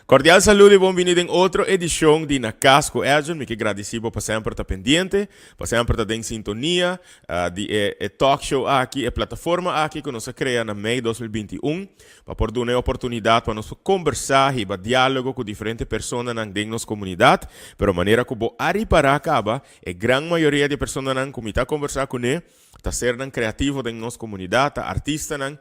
Cordial saludo y bon bini den otro edicion di Na Cas cu Edjean. Mi ke gradici bo pa semper ta pendiente, pa semper ta den sintonia di e e talk show aki, e plataforma aki cu nos a crea na mei 2021 pa por duna e oportunidad pa nos por combersa, hiba dialogo cu diferente personanan den nos comunidad. Pero manera cu bo a ripara caba, e gran mayoria di e personanan cu mi ta combersa cune Ta sernan kreativo den nos komunidat, ta artistanan,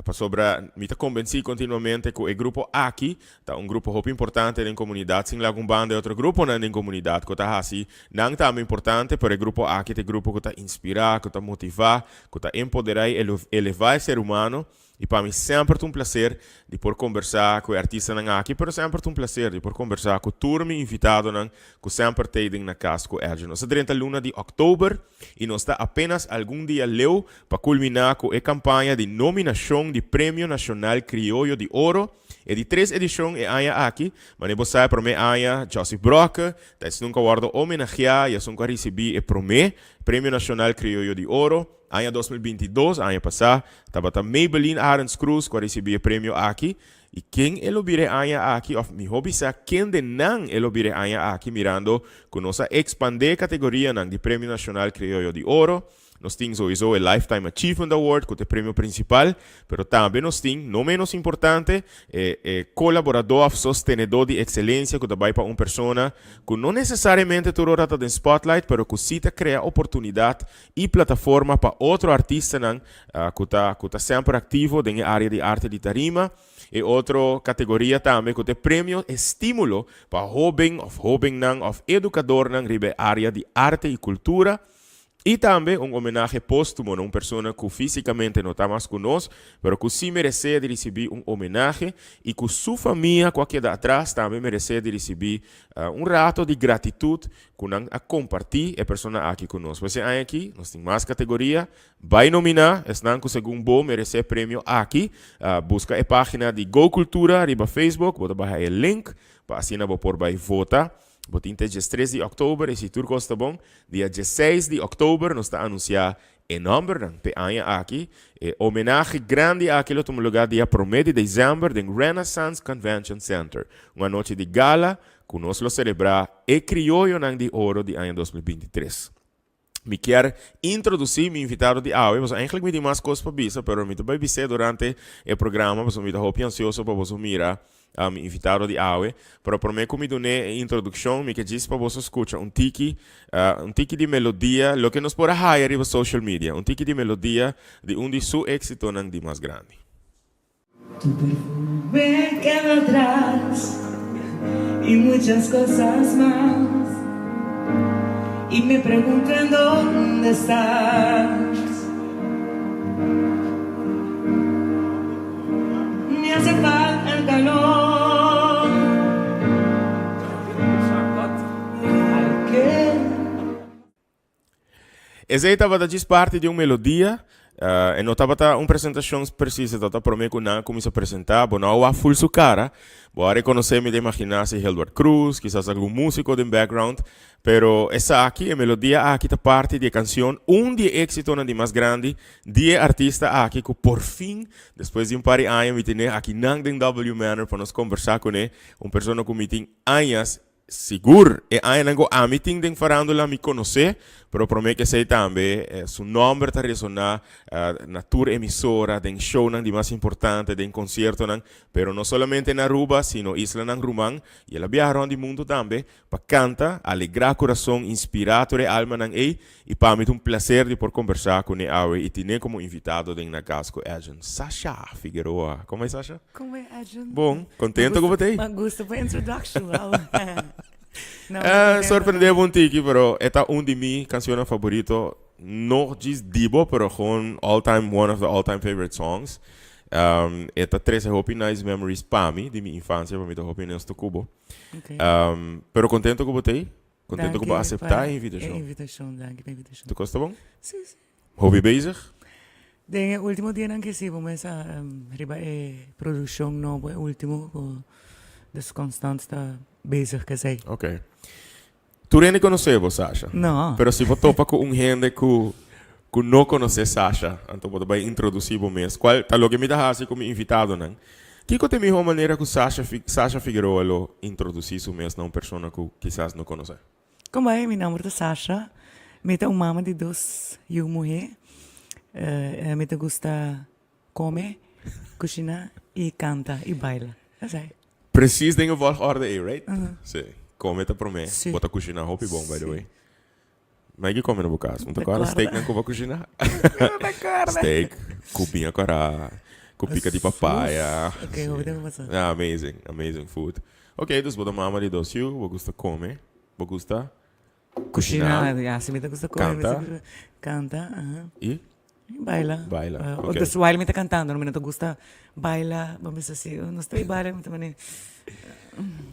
pasobra mi ta kombensí kontinuamente ku e grupo aki ta un grupo hopi importante den komunidat, sin laga un banda e otro gruponan den komunidat ku ta hasi nan tambe importante, pero e grupo aki ta e grupo ku ta inspirá, ku ta motivá, ku ta empoderá i elevá e ser humano. I pa mi semper ta un placer di por combersa cu e artistanan aki, pero semper ta un placer di por combersa cu tur mi invitadonan cu semper t'ey den Na Cas cu Edjean. Nos ta drenta luna di october y nos ta apenas algun dia leu pa culmina cu e campaña di nominacion di Premio Nacional Crioyo di Oro, e di tres edicion e aña aki. Mane bo sa e prome aña Joseph Brokke ta esun cu a wordo homenagea y esun cu a ricibi e prome Premio Nacional Crioyo di Oro. Aña 2022, aña pasá, tabata Maybelline Arends Cruz ku a risibí e premio aki. I ken e lo bira e aña aki, òf mihó bisá ken den nan e lo bira e aña aki mirando ku nos a ekspandé kategorianan di Premio Nashonal Krioyo di Oro. Nos tin souiso e Lifetime Achievement Award ku ta e premio prinsipal, pero tambe nos tin, no ménos importante, e e kolaboradó òf sostenedó di ekselensia ku ta bai pa un persona ku no nesesariamente tur ora ta den spotlight pero ku sí ta krea oportunidat i plataforma pa otro artistanan ku ta ku ta semper aktivo den e área di arte di tarima. E otro kategoria tambe ku ta e premio estímulo pa hóben òf hóbennan òf edukadornan riba e área di arte i kultura. I tambe un homenahe póstumo na un persona ku físikamente no ta mas ku nos, pero ku sí meresé di risibí un homenahe i ku su famia ku a keda atras tambe meresé di risibí un rato di gratitut ku nan a kompartí e persona aki ku nos. Pues e aña aki nos tin mas kategoria. Bai nominá esnan ku segun bo meresé premio aki. Buska e página di Go Cultura riba Facebook, bo ta baha e link pa asina bo por bai vota. Bo tin te diestres di òktober i si tur kos ta bon, dia diesseis di òktober nos ta anunsiá e nòmbernan p'e aña aki. E homenahe grandi aki lo tuma lugá dia promé di desèmber den Renaissance Convention Center, un anochi di gala Ku nos lo selebrá e Krioyonan di Oro di aña 2023. Mi kier introdusí mi invitado di awe, pasobra eigenlijk mi tin mas kos pa bisa, pero mi ta bai bis'é durante e programa, pasobra mi ta hopi ansioso pa boso mira mi invitado di awe. Pero promé ku mi dun'é e introdukshon, mi ke djis pa boso skucha un tiki, un tiki di melodia, loke nos por a haya riba social media, un tiki di melodia di un di su éksitonan di mas grandi. Tu perfume queda atrás y muchas cosas más y me pregunto en dónde estás Me hace falta el calor Al que. Esei tabata djis parti di un melodia, e no tabata un presentashon presis, e tabata promé ku nan a kuminsá presentá. Bo no a wak ful su kara, bo a rekonosé, mi ta imaginá, si Hildward Cruz, kisas algun músiko den background, pero esaki, e melodia aki ta parti di e kansion, un di e éksitonan di mas grandi di e artista aki ku porfin, despues di un par di aña, mi tene akinan den W Manor pa nos kombersá kuné, un persona ku mi tin añas Sigur, e añanan ku ami tin den farándula mi konosé, pero promé ku esei tambe su nòmber ta resoná na tur emisora, den shownan di mas importante, den konsiertonan, pero no solamente na Aruba, sino islanan ruman, i el a biaha rònt di mundu tambe pa kanta, alegrá kurason, inspirá tur e almanan ei, i pa mi ta un plaser di por kombersá kuné awe i tin'é komo invitado den Na Cas ku Edjean. Sasha Figueroa. Komo e Sasha? Como e Edjean? Bon, contento cu bo ta ei? Ma gusta pa introduction, wow. No, eh, sorprende bo un tiki, pero e ta un di mi cancionnan favorito, no djis di bo, pero gewoon all time, one of the all time favorite songs. Um, e ta trece hopi nice memories pa mi, di mi infancia, pa mi ta hopi honesto cu bo. Okay. Um, pero contento cu bo ta ei, contento cu bo Danki acepta pa e invitacion. E invitacion, danki pa e invitacion. Tur cos ta bon? Si, si. Hopi bezig? Den e ultimo dianan ke si bo mes a riba e produccion nobo e ultimo ku dus constant ta bezig ku esei. Ok. Tur hende konosé bo, Sasha. No. Pero si bo topa ku un hende ku ku no konosé Sasha, anto bo ta bai introdusí bo mes. Kual ta loke mi ta hasi ku mi invitadonan. Kiko ta e mihó manera ku Sasha Sasha Figueroa lo introdusí su mes na un persona ku kisas no konosé? Kon bai? Mi nomber ta Sasha. Mi ta un mama di dos yu muhé. Mi ta gusta kome, kushiná i kanta i baila. Esei. Precies den e volgorde ei, right? Sí. Kome ta promé. Bo ta kushiná hopi bon, by the way. Mai ki kome na bo kas? Un ta kòrda steaknan ku bo a kushiná? Steak ku biña kòrá, ku pika di papaya. Yeah, amazing, amazing food. Ok, dus bo ta mama di dos yu, bo gusta kome, bo gusta kushiná. Ya, si mi ta gusta kome. Kanta. Kanta, aha. I? Baila. Baila, ok. Dus while mi ta cantando, mi no ta gusta baila, bo bisa si, oh, no estoy baila, mi ta mane.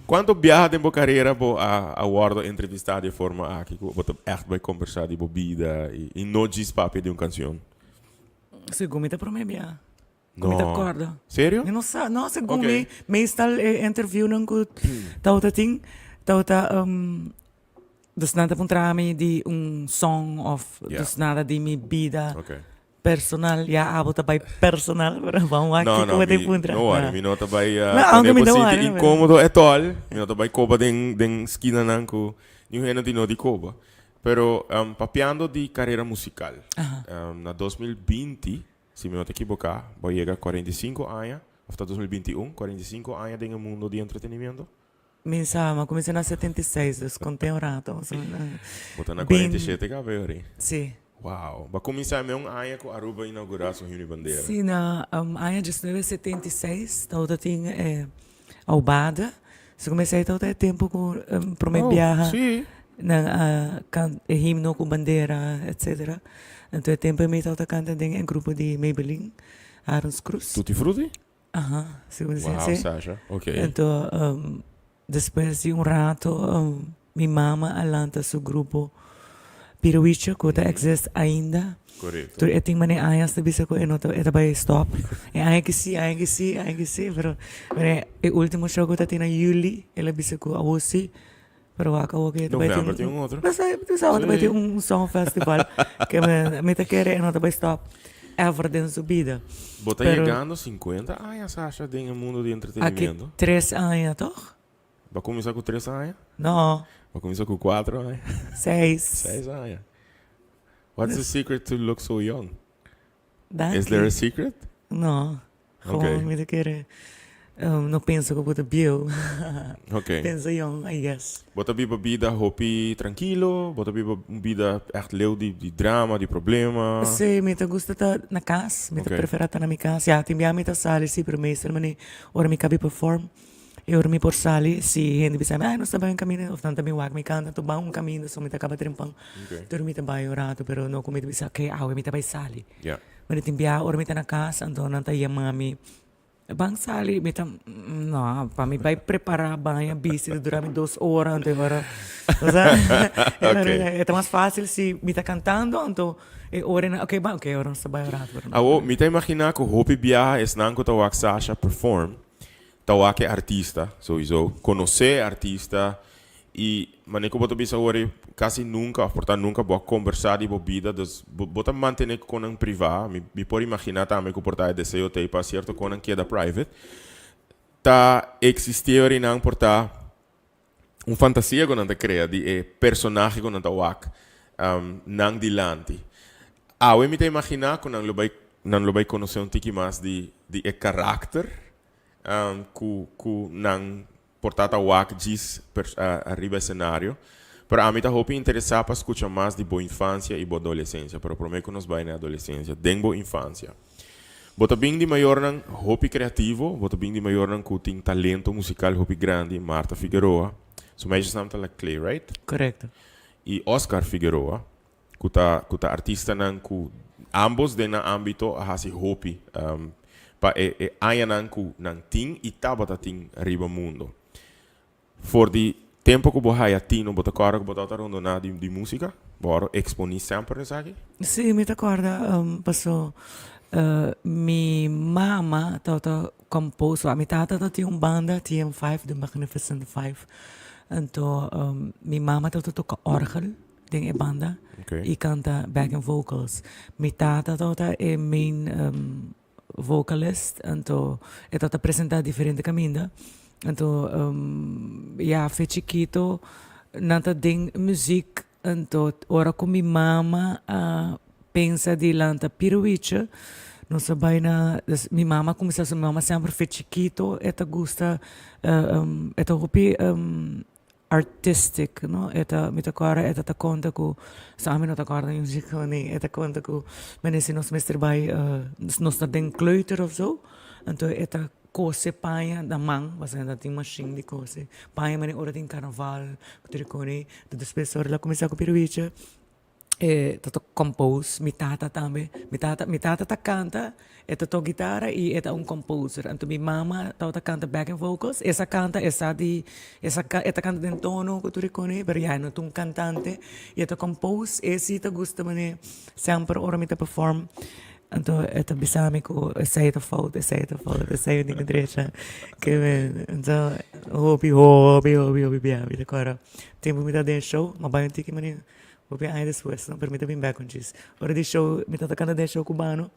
Cuanto biaha den bo carera bo a a wordo entrevista di e forma aki cu bo ta echt bay combersa di bo bida y y no djis papia di un cancion? Segun mi ta prome biaha. Cu mi ta corda. Serio? Mi no sa, no, segun mi, meestal e interviewnan cu tabata tin, tabata Dus nan ta puntra mi di un song of dus nada di mi bida personal. Ya abo ta bai personal, pero ban wak kiko bo ta puntra. No worry, mi no ta bai pone bo sinti inkomodo at all. Mi no ta bai koba den den skinanan ku niun hende tin no di koba. Pero papiando di karera musikal, na 2020, si mi no ta ekiboká, bo a yega 45 aña, of ta 2021, 45 aña den e mundo di entretenimiento. Mi sa, mi a cuminsa na 76, dus conté un rato. Bo ta na 47 caba e ori? Si. Wow. Bo a cuminsa me un aña cu Aruba a inaugura su himno y bandera. Si, na aña 1976 tabata tin e Aubade. Si cuminsa ahí tabata e tempo cu prome biaha nan a canta e himno cu bandera, etcetera. Anto e tempo mi tabata canta den e grupo di Maybelline, Arends Cruz. Tutti Frutti? Aha, si bo Wow, si. Sasha. Ok. Anto, despues di un rato, mi mama a lanta su grupo Piruicho, ku ta exist ainda. Korekto. Tur e tin mane añas ta bisa ku e no ta, e ta bai stop. E aña ki si, aña ki si, aña ki si, pero mane e ultimo show ku ta tin na juli, el a bisa ku awor si, pero wak awor ke ta bai tin. November tin un otro. No sa, tu sa, ta bai tin un song festival ke mi ta kere e no ta bai stop ever den su bida. Bo ta yegando 50 aña, Sasha, den e mundo di entretenimiento? Aki tres aña, toch? Bo a kuminsá ku tres aña? No. Bo a kuminsá ku kuatro aña? Seis. Seis aña. What's the secret to look so young? Danki. Is there a secret? No. Gewoon mi ta kere no pensa ku bo ta bieu. Pensa yong, I guess. Bo ta biba bida hopi trankilo? Bo ta biba un bida ègt leu di di drama, di problema? Sí, mi ta gusta ta na kas. Mi ta prefera ta na mi kas. Ya, tin bia mi ta sali sí, pero meestal manera ora mi kabi perform i ora mi por sali, si hende bisa mi, ay nos ta bai un kaminda òf nan ta bin wak mi kanta, anto ban un kaminda, so mi ta kaba trempan. Tur mi ta bai un ratu, pero no ku mi ta bisa, okay, awe mi ta bai sali. Mi ta tin biaha ora mi ta na kas, anto nan ta yama mi, Ban sali, mi ta, no, pa mi bai prepara, baña, bisti, ta dura mi dos ora, anto e ora, osea, e ta mas facil si mi ta cantando, anto e ora nan, okay, ban, okay, ora nos ta bai un rato, pero no. Awo, mi ta imagina ku hopi biaha esnan ku ta wak Sasha perform, ta wak e artista, souiso, konosé e artista, I manera ku bo ta bisa awor ei, kasi nunka òf por ta nunka bo a kombersá di bo bida, dus bo bo ta mantené konan privá. Mi mi por imaginá tambe ku por ta e deseo ta ei pa sierto konan keda private. Ta eksistí awor einan por ta un fantasia ku nan ta krea di e personahe ku nan ta wak nan dilanti. Awe mi ta imaginá ku nan lo bai nan lo bai konosé un tiki mas di di e karakter ku ku nan Por ta ta wak djis ariba escenario, pero ami ta hopi interesa pa scucha mas di bo infancia y bo adolescencia, pero prome cu nos bay na e adolescencia, den bo infancia. Bo ta bin di mayornan hopi creativo, bo ta bin di mayornan cu tin talento musical hopi grandi, Martha Figueroa, su meisjesnaam ta Laclé, right? Correcto. Y Oscar Figueroa, cu ta cu ta artistanan cu ambos den nan ambito a haci hopi pa e e añanan cu nan tin y tabata tin riba mundo. For di tempo cu bo haya tino bo ta corda cu bo tabata rondona di di musica? Bo oro exponi semper esaki? Sí, mi ta corda paso mi mama tabata compose, mi tata tabatin un banda, TM5, The Magnificent Five, anto mi mama tabata toca orgel. Den e banda y canta backing vocals. Mi tata tabata e main. vocalist, anto e tabata presenta diferente caminda. Anto ya fe chikito nan ta den muziek, anto ora cu mi mama a pensa di lanta Piruwichi, nos a bay na, dus mi mama a cuminsa, mi mama semper fe chikito e ta gusta, e ta hopi artistic no, e ta, mi ta corda e ta ta conta cu, so ami no ta corda musica ni e ta conta cu mene si nos mester bay nos ta den kleuter of zo, anto e ta cose paña na man, pasobra no tin machine di cose paña mane ora tin carnaval cu tur e cos, despues ora el a cuminsa cu Piruwichi. E ta ta compose, mi tata tambe, mi tata mi tata ta canta, e ta toca guitara y e ta un composer. Anto mi mama tabata canta backing vocals, e sa canta, e sa di, e sa e ta canta den tono cu tur e cone, pero ya e no ta un cantante y e ta compose, e si ta gusta manera semper ora mi ta perform, anto e ta bisa mi cu esey ta fout, esey ta fout, esey mi tin cu drecha. Ke men, anto hopi, hopi, hopi, hopi bia mi ta acorda tempo mi ta den show, mi a bay un tiki manera. Hopi aña despues no, pero mi ta bin bek un djis. Ora di show, mi tabata kanta den show cubano,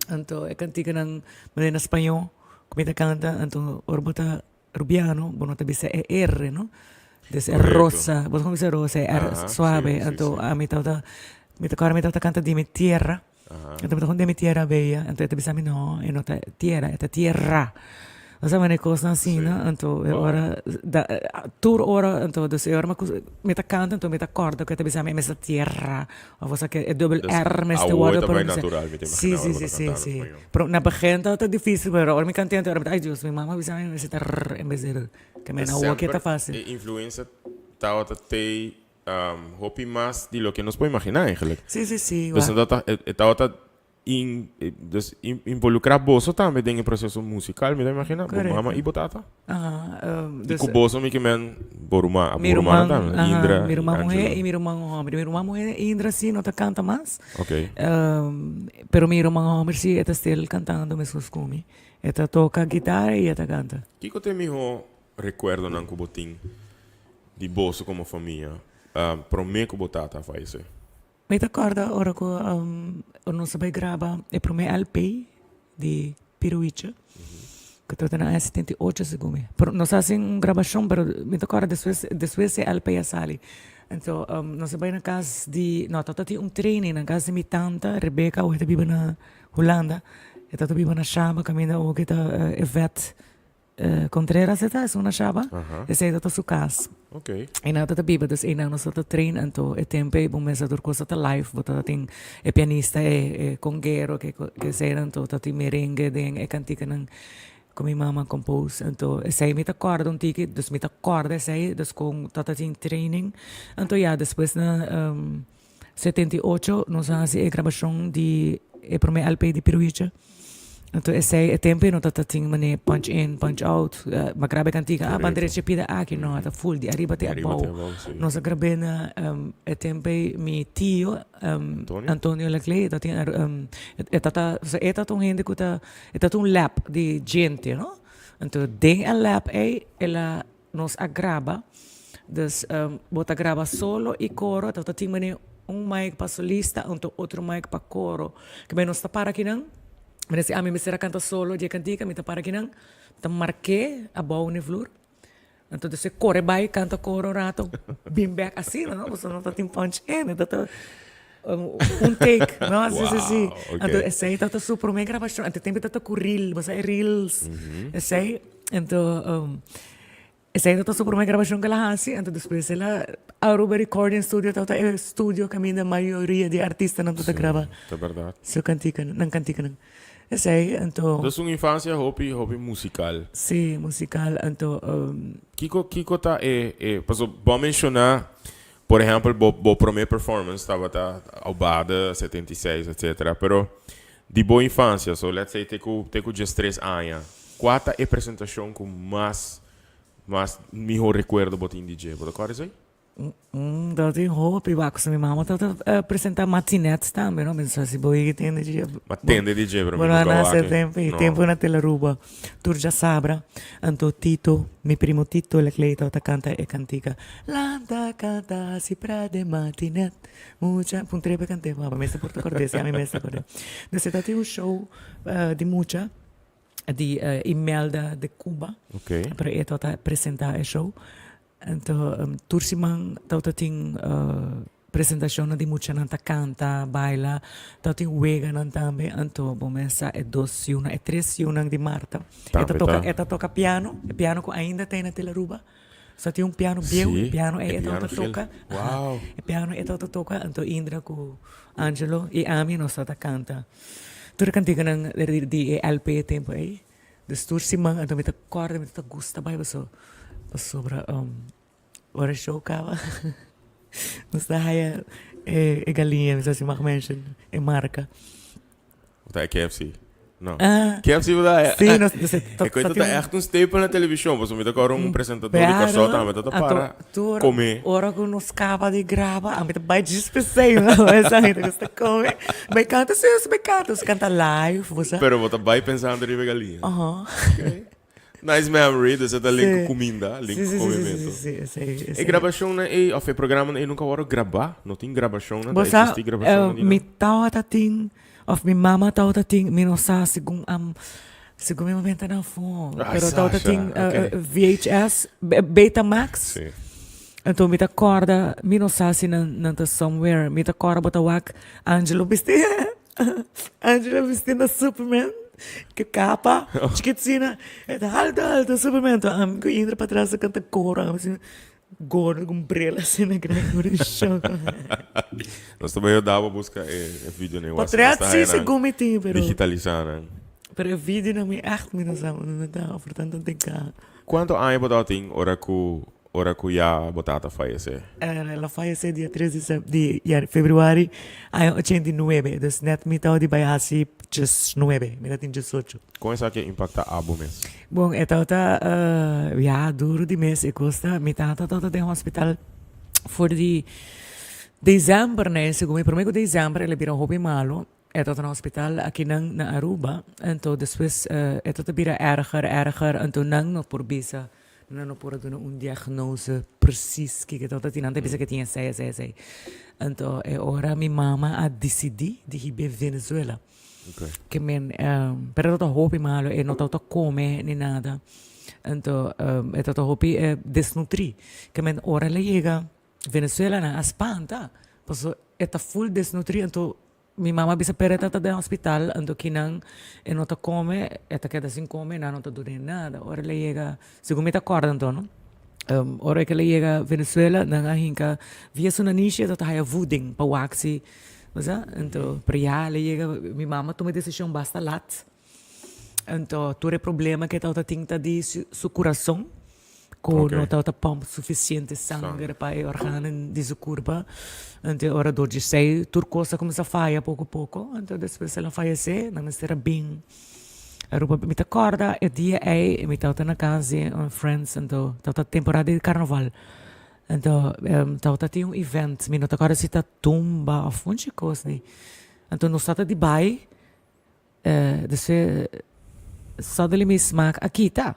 anto e kantikanan manera na spañó ku mi ta kanta, anto ora bo ta rubiano bo no ta bisa e erre no, des e rosa, bo ta bisa rosa e erre suave, anto ami tabata, mi ta kòrda mi tabata kanta di mi tierra. Anto mi ta de mi tierra bella, anto e ta bisa mi no, e no ta tierra, e ta tierra. Osea manera cosnan asina, anto e ora da tur ora, anto dus e ora mi ta canta anto mi ta corda cu e ta bisa mi e mester tierra, of osea cu e dubbel R mester wordo pronuncia. Si, si, si, si, si. Pero na begin tabata dificil, pero ora mi canta anto ora mi ta ay Dios, mi mama a bisa mi mester ta rr en bes di r, ke mi na awor ke ta facil. E influencia tabata tey Hopi mas di loke nos por imaginá eigenlijk. Sí, sí, sí. Dus nan ta, e tabata in, dus involucrá boso tambe den e proceso musical, mi ta imaginá. Bo mama i bo tata. Aha. I ku boso mi ke men bo ruman, bo rumannan tambe, Indra i Mi ruman muhé i mi ruman hòmber. Mi ruman muhé Indra sí no ta kanta mas. Oké. Pero mi ruman hòmber sí e ta stil kantando meskos ku mi. E ta toka gitara i e ta kanta. Kiko ta e mihó rekuerdonan ku bo tin di boso komo famia promé ku bo tata a fayesé? Mi ta kòrda ora ku nos a bai graba e promé LP di Piruicha, ku tabata na aña 78 segun mi. Pero nos a hasi un grabashon, pero mi ta kòrda despues despues e LP a sali. Anto nos a bai na kas di, no tabata tin un training na kas di mi tanta Rebecca, awe ta biba na Hulanda. E tabata biba na Shaba kaminda awe ku ta e vèt Contreras e ta, esun na Shaba. Esei ta ta su cas. E nan ta ta biba, dus einan nos ta ta train, anto e tempo ei bo mester tur cosa ta live, bo ta ta tin e pianista, e conguero, ke eseinan, anto ta tin merengue den e canticanan cu mi mama a compose, anto esei mi ta corda un tiki, dus mi ta corda esei, dus con ta ta tin training, anto ya despues na 78 nos a hasi e grabacion di e prome LP di Piruicha. Anto esei e tempo ei no tabata tin mane punch in, punch out, ma graba e cantica, ah ban derecha e pida aki, no, ta full di ariba te abou. Nos a grab'é na e tempo ei mi tio Antonio Laclay ta tin e tata, e tata un hende cu ta, e tata un lab di djente, no? Anto den e lab ei el a Nos a graba, dus bo ta graba solo y coro, ta tin mane un mic pa solista anto otro mic pa coro. Kibé nos ta para kinan, mi ta si ami mester a canta solo dje cantica, mi ta para kinan, mi ta marke abou n'e vloer, anto dus e core bay canta coro un rato, bin bek asina no, pasobra no ta tin punch in, e ta ta un take, no, si si si. Anto esey tabata su prome grabacion, anto e tempo e tabata cu reel, bo sa e reels, esey. Anto esei tabata su prome grabashon ku el a hasi, anto despues el a Aruba Recording Studio tabata e studio kaminda mayoria di artistanan tabata graba su kantikanan, nan kantikanan. Esei anto. Dus un infansia hopi hopi musikal. Si, musikal anto. Kiko kiko ta e e paso bo a menshoná por ehèmpel bo bo prome performance tabata Aubade 76 etcetera pero Di bo infancia, so let's say te cu te cu diestres aña, cua ta e presentacion cu mas mas miho recuerdo bo tin di dje? Bo ta corda esey? Dat tin hopi wak. So mi mama tabata presenta matinets tambe no. Mi no sa si bo yega tende dje. Ma tende di dje pero mi Bo no a nunca nase wak. tempo ei. No. Tempo na Telaruba. Tur djasabra. Anto Tito, mi primo Tito Lecley tabata canta e cantica, Lanta canta hasi pra den matinet. Mucha, puntr'é pa e cant'é papa. Mester por ta cord'é si ami mes ta cord'é. Dus e tabatin un show di mucha. Di Imelda de Cuba. Ok. Pero e tabata presenta e show. Anto tur siman tabata tin presentacionnan di muchanan ta canta, baila, tabatin weganan tambe. Anto bo mes sa e dos yunan, e tres yunan di Marta. E ta toca, e ta toca piano, e piano cu ainda ta na Telaruba. Sa tin un piano bieu, e piano ei e tabata toca. Wow. E piano ei e tabata toca, anto Indra cu Angelo y ami nos tabata canta. Tur e canticanan di e LP e tempo ei. Dus tur siman anto mi ta corda mi ta gusta bai paso pasobra ora e show caba nos ta haya e galiña mi sa si mag mention e marca. Ta e KFC? No. Ah. KFC bo ta haya? Si nos nos ta E koe ta echt un staple na television pasobra mi ta corda un presentador di Kòrsou tambe ta ta para come. Ora ku nos kaba di graba ami ta bai djis p'esei no esa hende ku sta come bai kanta si nos bai kanta nos kanta live bo sa. Pero bo ta bai pensando riba e galiña. Aha. Okay. Nice memory, dus e ta link ku kuminda, link ku komementu. Si si si si E grabashonnan ei òf e programanan ei nunka wòrdu grabá? No tin grabashonnan? Bo Ta sa eksistí grabashonnan di nan? mi tawata tin òf mi mama tawata tin mi no sa segun am segun mi momento nan afó Ay pero tawata Sasha, tin okay. VHS Betamax Si. Anto mi ta kòrda mi no sa si nan nan ta somewhere mi ta kòrda bo ta wak Angelo bisti Angelo bisti na Superman ku kapa chikitsina e ta alto alto Superman anto ami ku Indra patras ta kanta koro ami asina gordo ku un bril asina grandi ora di show. Nos ta bai yuda bo buska e video nan igual si nos Potret ta si haya nan segun mi tin pero digitalisa nan. Pero e video nan mi echt mi no sa unda nan ta por tanto den ka. Kuantu aña bo tabatin ora ku Ora cu ya bo tata fayece? El a fayece dia tres di sep di ya februari aña 89, dus net mi tawata di bai haci diesnuebe, mi ta tin diesocho. Con esaki a impacta abo mes? Bon, e tawata ya duro di mes e cos ta, mi tata tawata den hospital for di december ne, segun mi prome cu december el a bira hopi malo, E tabata na hospital akinan na Aruba, anto despues e tabata bira erger, erger, anto nan no por bisa, nan no por a duna un diagnose precies kiko e tabata tin, nan ta bisa ke tin esei, esei, esei. Anto e ora mi mama a disidí di hib'é Venezuela. Ke men, pero e tabata hopi malo, e no tabata kome ni nada, anto e tabata hopi desnutrí. Ke men ora el a yega Venezuela nan a spanta, pasobra e ta full desnutrí, anto Mi mama bisa pero e ta ta den hospital anto kinan e no ta come e ta keda sin come nan no ta dun'e nada ora el a yega segun mi ta corda anto no ora ke el a yega Venezuela nan a hinca via su nanishi e ta ta haya voeding pa wak si bo sa anto pero ya el a yega mi mama tuma e decision basta lat anto tur e problema ke e tabata tin ta di su curason. Ku no tabata pump sufisiente sanger pa e organen di su kurpa. Anto e ora dor di esei tur kos a kuminsá faya poko poko. Anto despues el a fayesé, nan mester a bin Aruba. Mi ta kòrda e dia ei mi tabata na kas di un friends, anto tabata temporada di karnaval. Anto tabata tin un event, mi no ta kòrda si ta tumba òf un chi kos ni. Anto nos tabata di bai, despues suddenly mi smak a kita.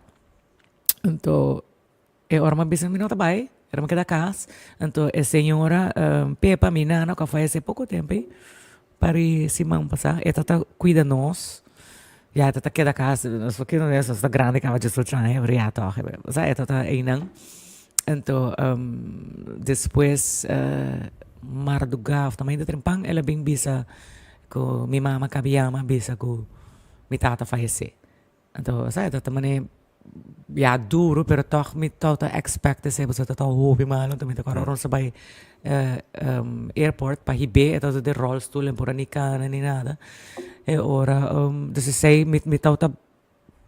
Anto e ora mi a bisa mi no ta bai, ora mi keda kas. Anto e señora Pepa, mi nana ku a fayesé poko tempu ei, pari siman pasá, e tabata kuida nos. Ya e tabata keda kas, nos por keda nos ta grandi kaba diesocho aña, pero ya tòg, osea e tabata einan. Anto despues mardugá òf ta mainta trempan el a bin bisa ku mi mama kaba yama bisa ku mi tata fayesé. Anto sa e ta mane ya duro pero tog mi tabata expect esei pasobra ta hopi malo anto mi ta kòrda nos a bai airport pa hib'é e tabata den rolstoel en por a ni kana ni nada e ora dus esei mi tabata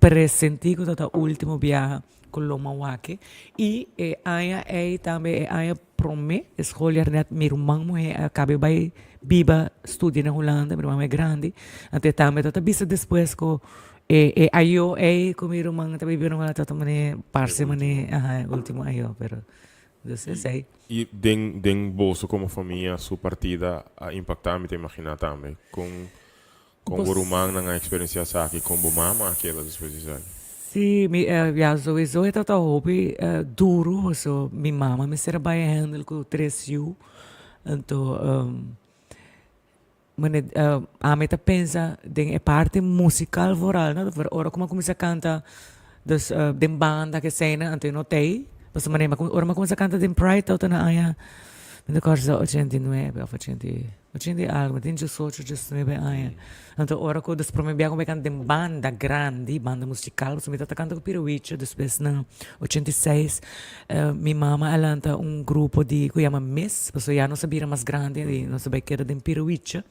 presentí ku tabata ultimo biaha ku lo mi a wak i e aña ei tambe e aña promé e schooljaar net mi ruman muhé a kaba bai biba studia na Hulanda mi ruman muhé grandi anto e tambe tabata bisa despues ku E e ayo ei ku mi ruman ta bibi na Hulanda ta mane parse mane aha e ultimo ayo pero. Dus esei. I den den boso komo famia su partida a impaktá mi ta imaginá tambe. Kon kon bo rumannan a eksperensiá esaki? Kon bo mama a keda despues di esaki? Sí, mi ya souiso e tabata hopi duru paso mi mama mester a bai handle ku tres yu. Anto Mane ami ta pensa den e parti musical vooral no ora ku mi a kuminsá kanta dus den banda keseinan anto e no tei pasobra manera ora mi a kuminsá kanta den pride tabata na aña mi ta kòrda si ta ochenta i nuebe òf ochenta i ochenta i algu mi tin diesocho diesnuebe aña anto ora ku dus prome bia ku mi a kanta den banda grandi banda musical pasobra mi tabata kanta ku Pirowicho despues na 86 Mi mama a lanta un grupo di ku yama Miss, pasobra ya nos a bira mas grandi i nos a bai keda den Pirowicha.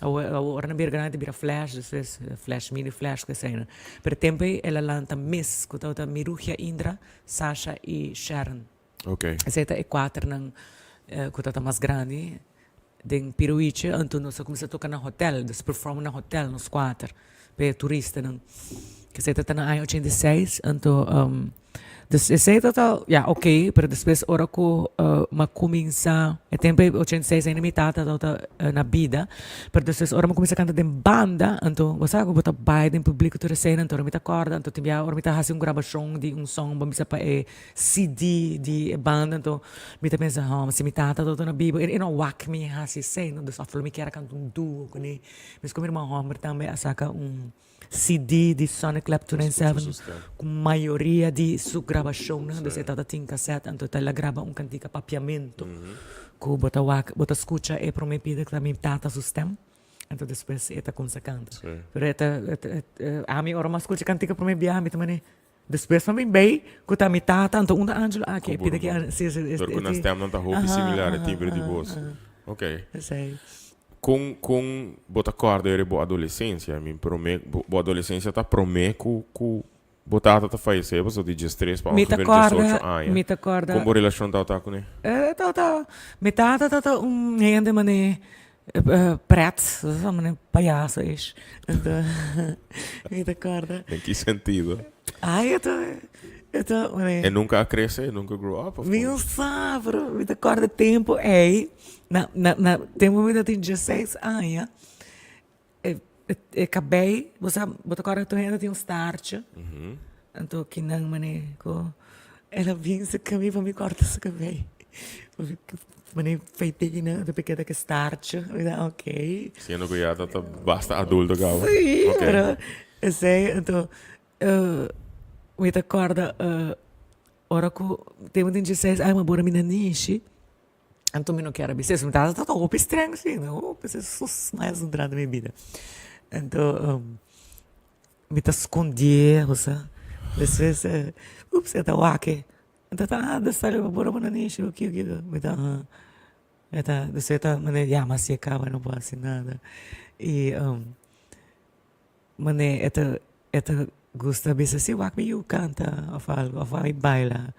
Awor ora nan bira grandi ta bira Flash, despues Flash Mini Flash ku esei nan. Pero e tempu ei el a lanta Miss ku tabata Mirugia Indra, Sasha i Sharon. Esei ta e kuaternan ku tabata mas grandi den Pirowicha. Anto nos a kuminsá toka na hotel, nos perform na hotel nos kuater pa e turistanan. Esei tabata na aña 86, anto Dus esei ta ta, ya, oké, pero despues ora ku mi a kuminsá, e tempu ei 86 ainda mi tata tabata na bida, pero despues ora mi a kuminsá kanta den banda, anto bo sa ku bo ta bai den publiko tur esei, anto ora mi ta kòrda, anto tin bia ora mi ta hasi un grabashon di un song, bo bisa pa e CD di e banda, anto mi ta pensa, hò, si mi tata tabata na biba, e no a wak mi hasi esei, no, dus òf lo mi kier a kanta un duo kuné, meskos mi ruman hòmber tambe a saka un. CD di Sonic Club 297 ku mayoria di su grabashonnan, dus e tabata tin kasèt, anto ta el a graba un kantika papiamentu ku bo ta wak, bo ta skucha e promé pida ku ta mi tata su stèm, anto despues e ta kumsa kanta. Pero e ta, ami ora mi a skucha e kantika promé biaha mi ta manera, despues mi a bin bei ku ta mi tata, anto unda Angelo aki e pida ki, si, si, Dor ku nan stèmnan ta hopi similar, e timbre di bos. Oké. Esei. Kon kon bo ta kòrda eri bo adolesensia? I mean promé bo adolesensia ta promé ku ku bo tata ta fayesé pasobra di diestres pa Mi ta ongeveer diesocho kòrda, aña. mi ta kòrda. Kon bo relashon tabata kuné? E tabata, mi tata tabata un hende manera pret, manera payaso ish. Anto mi ta kòrda. Den ki sentido? Ai e ta e ta manera. E nunka a krese? E nunka grow up of Mi kon? no sa pero mi ta kòrda tempu ei. Na na na tempu mi ta tin dieseis aña e e kabei bo sa bo ta kòrda tur hende tin un startje anto kinan manera ku el a bin serka mi pa mi kòrta su kabei manera feit'é kinan anto keda ku e startje mi ta okay. Siendo ku ya ta ta basta adulto kaba. Si pero esei anto mi ta kòrda ora ku tempu tin dieseis aña mi a bora mi nanishi. Anto mi no kier a bisa eso, mi tata tabata hopi streng si, hopi sus mas durante mi bida. Anto mi ta skondié osea, despues ups e ta wak e, e ta ah ta sali pa pura bo nanishi o kiko kiko, mi ta ah, e ta despues e ta mane ya mas si e kaba no por hasi nada i Mane e ta e ta gusta bisa si wak mi yu kanta of algo of wak mi baila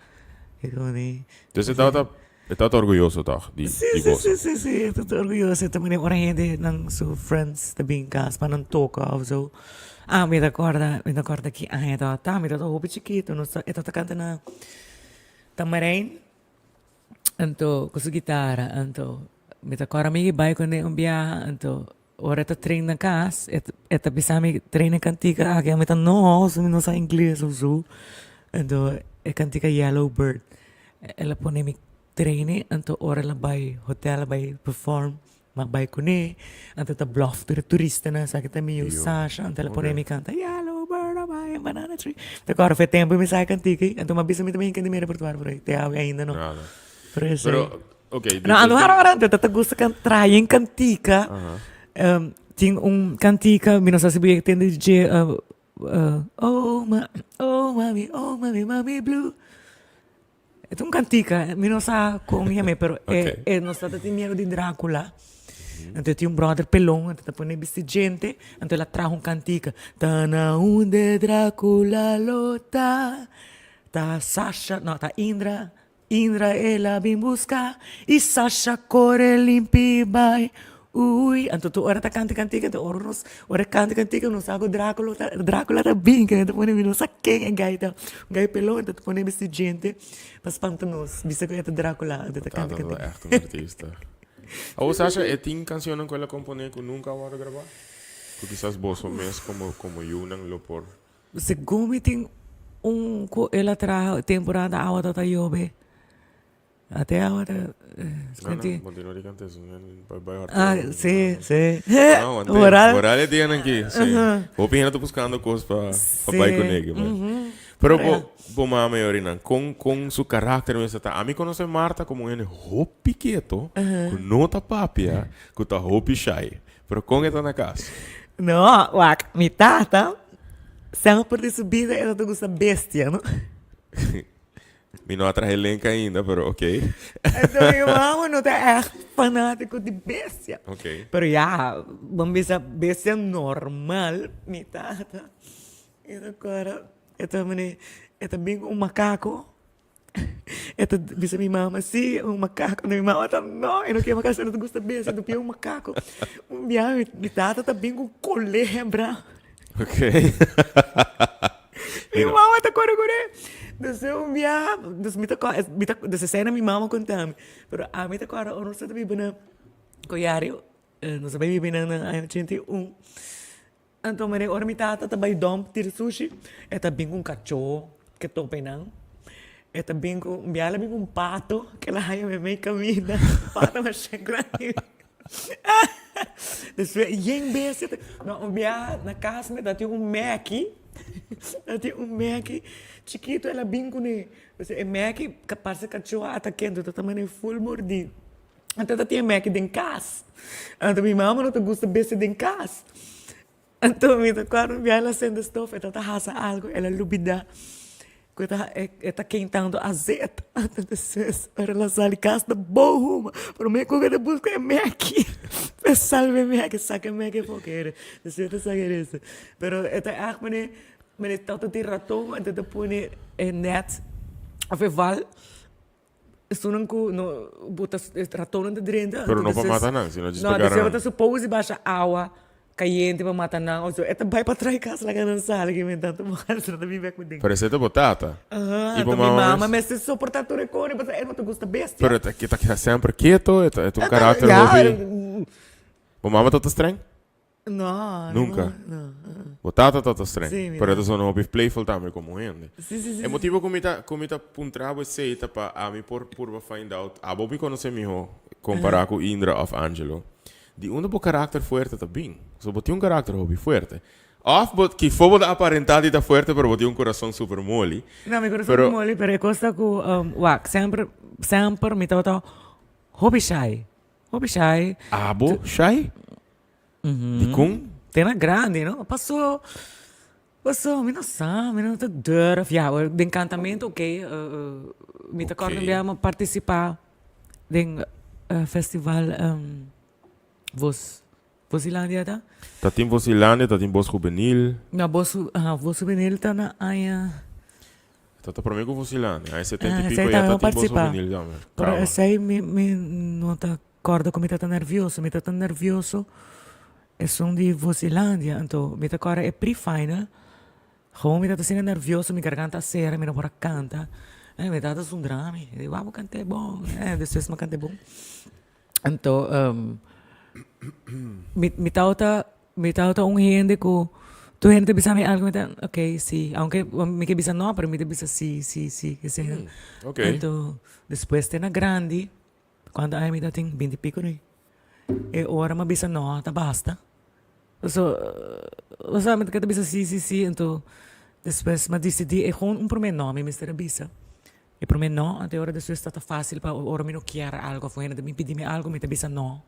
e como di. Entonces e tabata e tabata orguyoso tog di Si di si boso. si si si e tabata orguyoso e ta mane ora hende nan su friends ta bin kas pa nan toka of zo ah mi ta korda mi ta korda ki aña tabata mi tabata hopi chikito nos ta e tabata kanta na Tamarijn anto ku su gitara anto mi ta korda mi bai kuné un biaha anto Ora e ta train na cas e e ta bisa mi train e cantica aki ami ta no mi no sa ingles of zo anto e cantica yellow bird el a pone mi train e anto ora el a bay hotel a bay perform mi a bay cune anto ta bluff tur e turistanan esaki ta mi yu Sasha anto el a pone mi canta yellow bird a bay a banana tree ta acorda fu e tempo mi sa e cantica ey anto mi a bisa mi ta bin kende mi repertorio por ey te awe ainda no pero esey. Ok, No, ando hara ora antes ta gusta kan traen kantika. Um, tin un kantika, mi no sa si bo tende dje uh, uh, oh ma, oh mami, oh mami, mami blue. Het un kantika, mi no sa kon yam'é, pero e, Ok. e nos tata tin miedo di Dracula. Anto tin un brother pelon, anto ta pone bisti djente, anto el a traha un kantika. Ta na hunde Dracula lo ta, ta Sasha, no, ta Indra, Indra el a bin buska i Sasha kore limpi bai. Ui, anto tur ora ta kanta kantika, anto ora nos, ora kanta kantika nos sa ku Drákulo ta, Drákula ta bin, ke ta pone mi no sa ken e gai ta, un gai pelon ta pone bisti djente pa spanta nos, bisa ku e ta Drákula, anto ta kanta Tata kantika. ta ègt un artista. Awor Sasha, e tin kanshonnan ku el a komponé ku nunka a wòrdu grabá? Ku kisas boso mes komo komo yunan lo por. Segun mi tin un ku el a traha temporada awa ta ta yobe. Ate awa ta No, no, continua di canta eso. Bai bai horta. Ah, sí, sí. No, ante. Moral. Moral e dianan aki, sí. Hopi hende ta buscando cos pa pa bai Sí. con ege, man. Pero bo bo mama e orinan, con con su karakter mester ta? Ami conoce Marta como un hende hopi keto, cu no ta papia, cu ta hopi shy. Pero con e ta na cas? No, wak, mi tata semper di su bida e ta gusta bestia, no? Mi no a traha e link ainda, pero ok. Anto mi mama no ta echt fanatico di bestia. Ok. Pero ya, bo bisa bestia normal, mi tata e ta kora, e ta mane, e ta bin ku un makaku, e ta bisa mi mama, si, un makaku. Anto mi mama ta, no, e no ke makaku, e no ta gusta bestia, e ta pia un makaku. Un biaha mi tata ta bin ku kolebra. Ok. Mi mama ta kore kore. Dus un biaha, dus mi ta kòrda, mi ta, dus esei na mi mama konta mi. Pero ami ta kòrda ora nos ta biba na Koyario, nos a bai biba einan na aña 81. Anto manera ora mi tata ta bai dòmp tira sushi, e ta bin ku un kachó ke topa einan. E ta bin ku, un biaha el a bin ku un pato ke el a haña meimei kaminda, pato masha grandi. Despues yen bestia ta no un bia na cas mi ta tin un meki ta tin un meki chikito el a bin cune e meki parse cacho a atake anto ta mane full mordi anto ta tin e meki den cas anto mi mama no ta gusta bestia den cas. Anto mi ta kòrda un biaha el a sende stof e tabata hasa algu el a lubidá ku e ta e ta kentando azeta anto despues ora el a sali kas ta bou huma promé ku e ta buska e meki pa e salba e meki saka e meki afó kere despues ta saka e resto pero e ta ègt manera manera tabata tin raton anto e ta pone e nèt òf e val. Esunnan ku no bo ta e ratonnan ta drenta. Pero no pa mata nan, sino djis pa No, gara despues bo nan. ta suppose di basha awa kayente pa mata nan of so. E ta bai pa trai kas laga nan sali ke men tantu mala nan ta bin bek ku den. Pero esei ta bo tata. Aha, I bo anto mi mama mama mes? mester soporta tur e kos pasobra e no ta gusta bestia. Pero e ta e ta keda semper keto, e ta e ta un karakter Ya, hopi. Bo mama ta ta streng? No, Nunca. No. Bo tata ta ta streng. Sí, mi Pero e ta tata. sona hopi playful tambe como hende. Sí, sí, sí, E sí. motibo cu mi ta, cu mi ta puntra bo esey ta pa ami por purba find out, abo mi conoce miho compara cu Indra of Angelo, di unda bo karakter fuerte ta bin. So bo tin un karakter hopi fuerte. Of bo, kifo bo ta aparenta di ta fuerte pero bo tin un corazon super moli. No, mi corazon Pero moli, pero e cos ta cu, wak, semper, semper mi tabata hopi shy. Hopi shy. Abo shy? Dikon? Te na grandi, no? Paso, paso mi no sa, mi no ta durf. Ya, den kantamento ok, mi ta kòrda un bia mi a partisipá den festival Voz, Vozilandia ta? Ta tin Vozilandia, ta tin Voz Juvenil. No, Voz, aha, Voz Juvenil ta na aña. Ta ta promé ku Vozilandia, aña setenta y Esei piko ya tambe ta mi tin Voz partisipá. Juvenil tambe. Pero Kaba. esei mi mi no ta Kòrda ku mi ta ta nervioso, mi ta ta nervioso esun di Vozilandia, anto mi ta kòrda e pre-final, gewoon mi ta ta asina nervioso, mi garganta a sera, mi no por a kanta, e mi tata zundra mi, e di wou bo kant'é bon, e despues mi a kant'é bon. Anto mi mi tabata mi tabata un hende ku tur hende ta bisa mi algu mi ta ok si, aunke mi ke bisa no pero mi ta bisa si si si, esei. Anto despues te na grandi. Cuanto aña mi ta tin? Binti pico ni. E ora mi a bisa no, ta basta. So, osea mi ta keda bisa si, si, si, anto despues mi a dicidi e gewoon un prome no mi mester a bisa. E prome no, anto e ora despues ta ta facil pa ora mi no kier algo of hende ta bin pidi mi algo mi ta bisa no.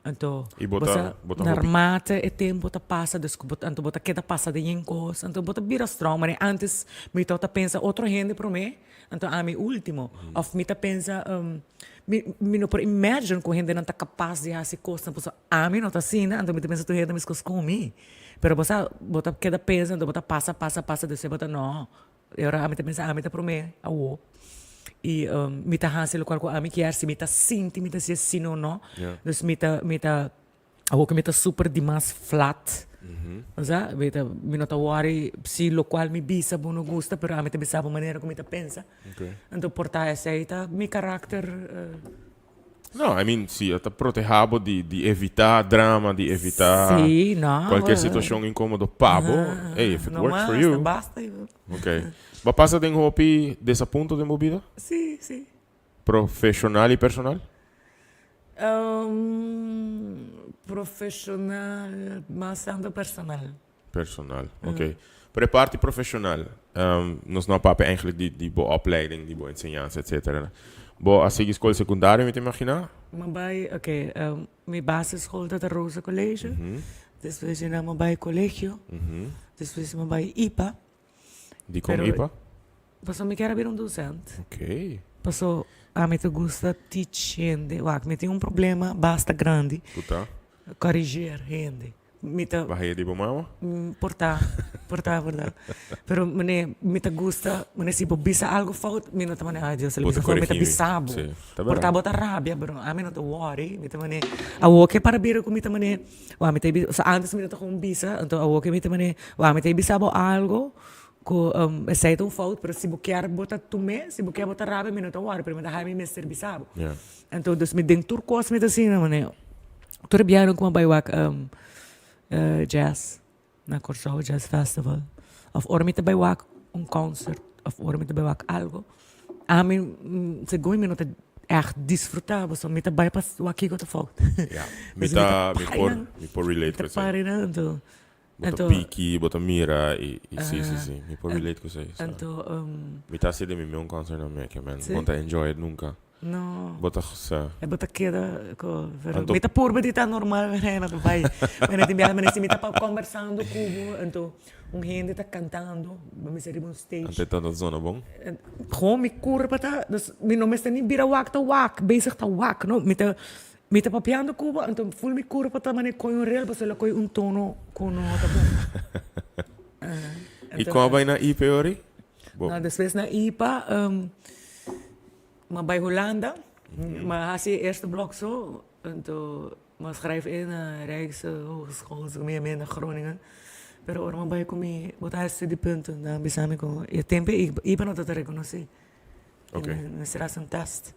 Anto I bo bo ta, sa bo ta hopi. naarmate e tempo ta pasa dus ku bo anto bo ta keda pasa den yen kos anto bo ta bira strong manera antes mi tabata pensa otro hende prome anto ami ultimo of mi ta pensa mi mi no por imagine ku hendenan ta kapas di hasi kosnan pasobra ami no ta asina anto mi ta pensa tur hende meskos ku mi pero bo sa bo ta keda pensa anto bo ta pasa pasa pasa despues bo ta no. E ora ami ta pensa ami ta prome awo. Y mi ta haci locual cu ami kier, si mi ta sinti mi ta haci asina o no. Dus mi ta, mi ta, awor cu mi ta super dimas flat, sa, mi ta, mi no ta worry si locual mi bisa bo no gusta, pero ami ta bisa bo manera cu mi ta pensa. Anto por ta esey ta mi karakter. No, I mean, si e ta proteha bo di, di evita drama, di evita Sí, no. cualkier situacion incomodo pa bo, hey, if it No works for mas, you. basta. Ok. Bo a pasa den hopi desapunto den bo bida? Sí, sí. Profesional y personal? Profesional, mas tanto personal. Personal, ok. Pero e parti profesional, nos no a papia eigenlijk di, di bo opleiding, di bo enseñansa, etcetera. Bo a sigui skol secundario, mi ta imagina? Mi a bai, ok, mi basisschool ta ta Rosa College, despues di nan mi a bai colegio, despues mi a bai ipa. Dikon ipa? Pasobra mi kier a bira un docent. Ok. Paso ami ta gusta teach hende. Wak, mi tin un problema basta grandi. Ku ta? Corrigeer hende. Mi ta. Bahia di bo mama? Por ta, por ta, por ta. Pero mane, mi ta gusta, mane si bo bisa algo fout, mi no ta mane, ay Dios, el a bisa fout, mi ta bisa bo. Por ta bo ta rabia, pero ami no ta worry, mi ta mane, awor ke para bira ku mi ta mane, wak mi ta bisa, osea antes mi no ta kon bisa, anto awor ke mi ta mane, wak mi ta bisa bo algo ku esei ta un fout, pero si bo kier bo ta tum'é, si bo kier bo ta rabia, mi no ta worry, pero mi ta haña mi mester bisa bo. Anto dus mi den tur kos mi ta asina manera tur e biaha ku mi a bai wak jazz na Kòrsou jazz festival òf ora mi ta bai wak un concert òf ora mi ta bai wak algo ami segun mi no ta ègt disfrutá pasobra mi ta bai pa wak kiko ta fout. Ya mi ta mi por mi por relate ku esei. Mi ta para einan anto Bo ta piki bo ta mira i si si si mi por relate ku esei. Anto Mi ta hasi den mi meun concert na Merca man bo no ta enjoy it nunka. No. Bo ta sa. E bo ta keda ku pero mi ta purba di ta normal pero no ta bai. Mene tin biaha mene si mi ta kombersando ku bo anto un hende ta kantando bo mester riba un stage. Anto e ta ta zona bon? Gewoon mi kurpa ta dus mi no mester ni bira wak ta wak bezig ta wak no mi ta mi ta papiando ku bo anto ful mi kurpa ta manera koi un rel pasobra el a koi un tono ku no ta bon. I kon a bai na IPA ori? No despues na IPA. M'a bai Hulanda, m'a hasi e eerste blok so, anto m'a schrijf in na Rijkshogeschool, so mi a manda Groningen. Pero ora m'a bai ku mi bo ta hasi studiepunten, nan a bisa mi ku e tempo ei IBA no tabata rekonosé. Oké. Mi mester hasi un tèst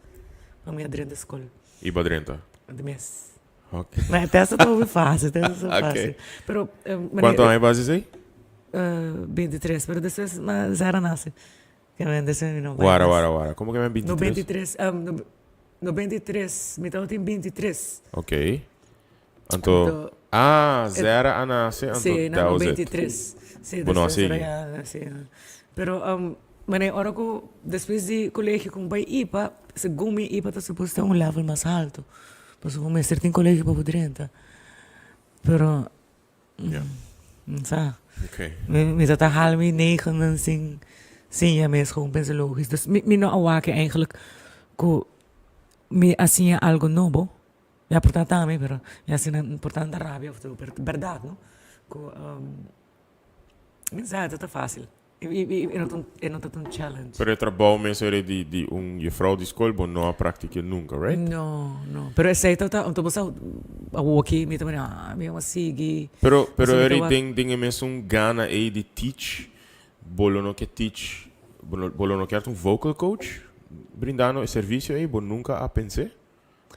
pa mi a drenta skol. IBA drenta? Di mes. Oké. Ma e tèst ta hopi fásil, tèst ta fásil. Oké. Pero Kuantu aña bo hasi esei? 23, pero despues m'a Zara nase. Wara, wara, wara. Como que men 23? 93, um, 93, mi tabatin 23. Ok. Anto, ah, Zera a nace, anto Sí, na that was it. 93. Sí, Bo no a despues sigui. era ya, sí. Pero, um, mane, ora cu despues di colegio cu mi bay IPA, segun mi IPA ta supuesto ta un level mas alto. Pasobra bo mester tin colegio pa bo drenta. Pero, Ja. Sa. Ok. Mi ta ta haal mi negenen sin siña mes gewoon pensa logisch. Dus mi, mi no a wak eigenlijk ku mi a siña algo nobo. Ya por ta tambe, pero mi a siña por tanta rabia of zo, pero berdad no. Ku mi sa ta fácil. E no ta un challenge. Pero e trabou mes ora di di un juffrouw di skol bo no a praktik'é nunka, right? No, no. Pero esei ta ta, anto bo sa awoki mi ta mira, ah, mi a sigui. Pero, pero ora den den e mesun gana ei di teach, bo lo no ke teach, bo lo bo lo no kier ta un vocal coach brindando e servisio ei? Bo nunka a pens'é?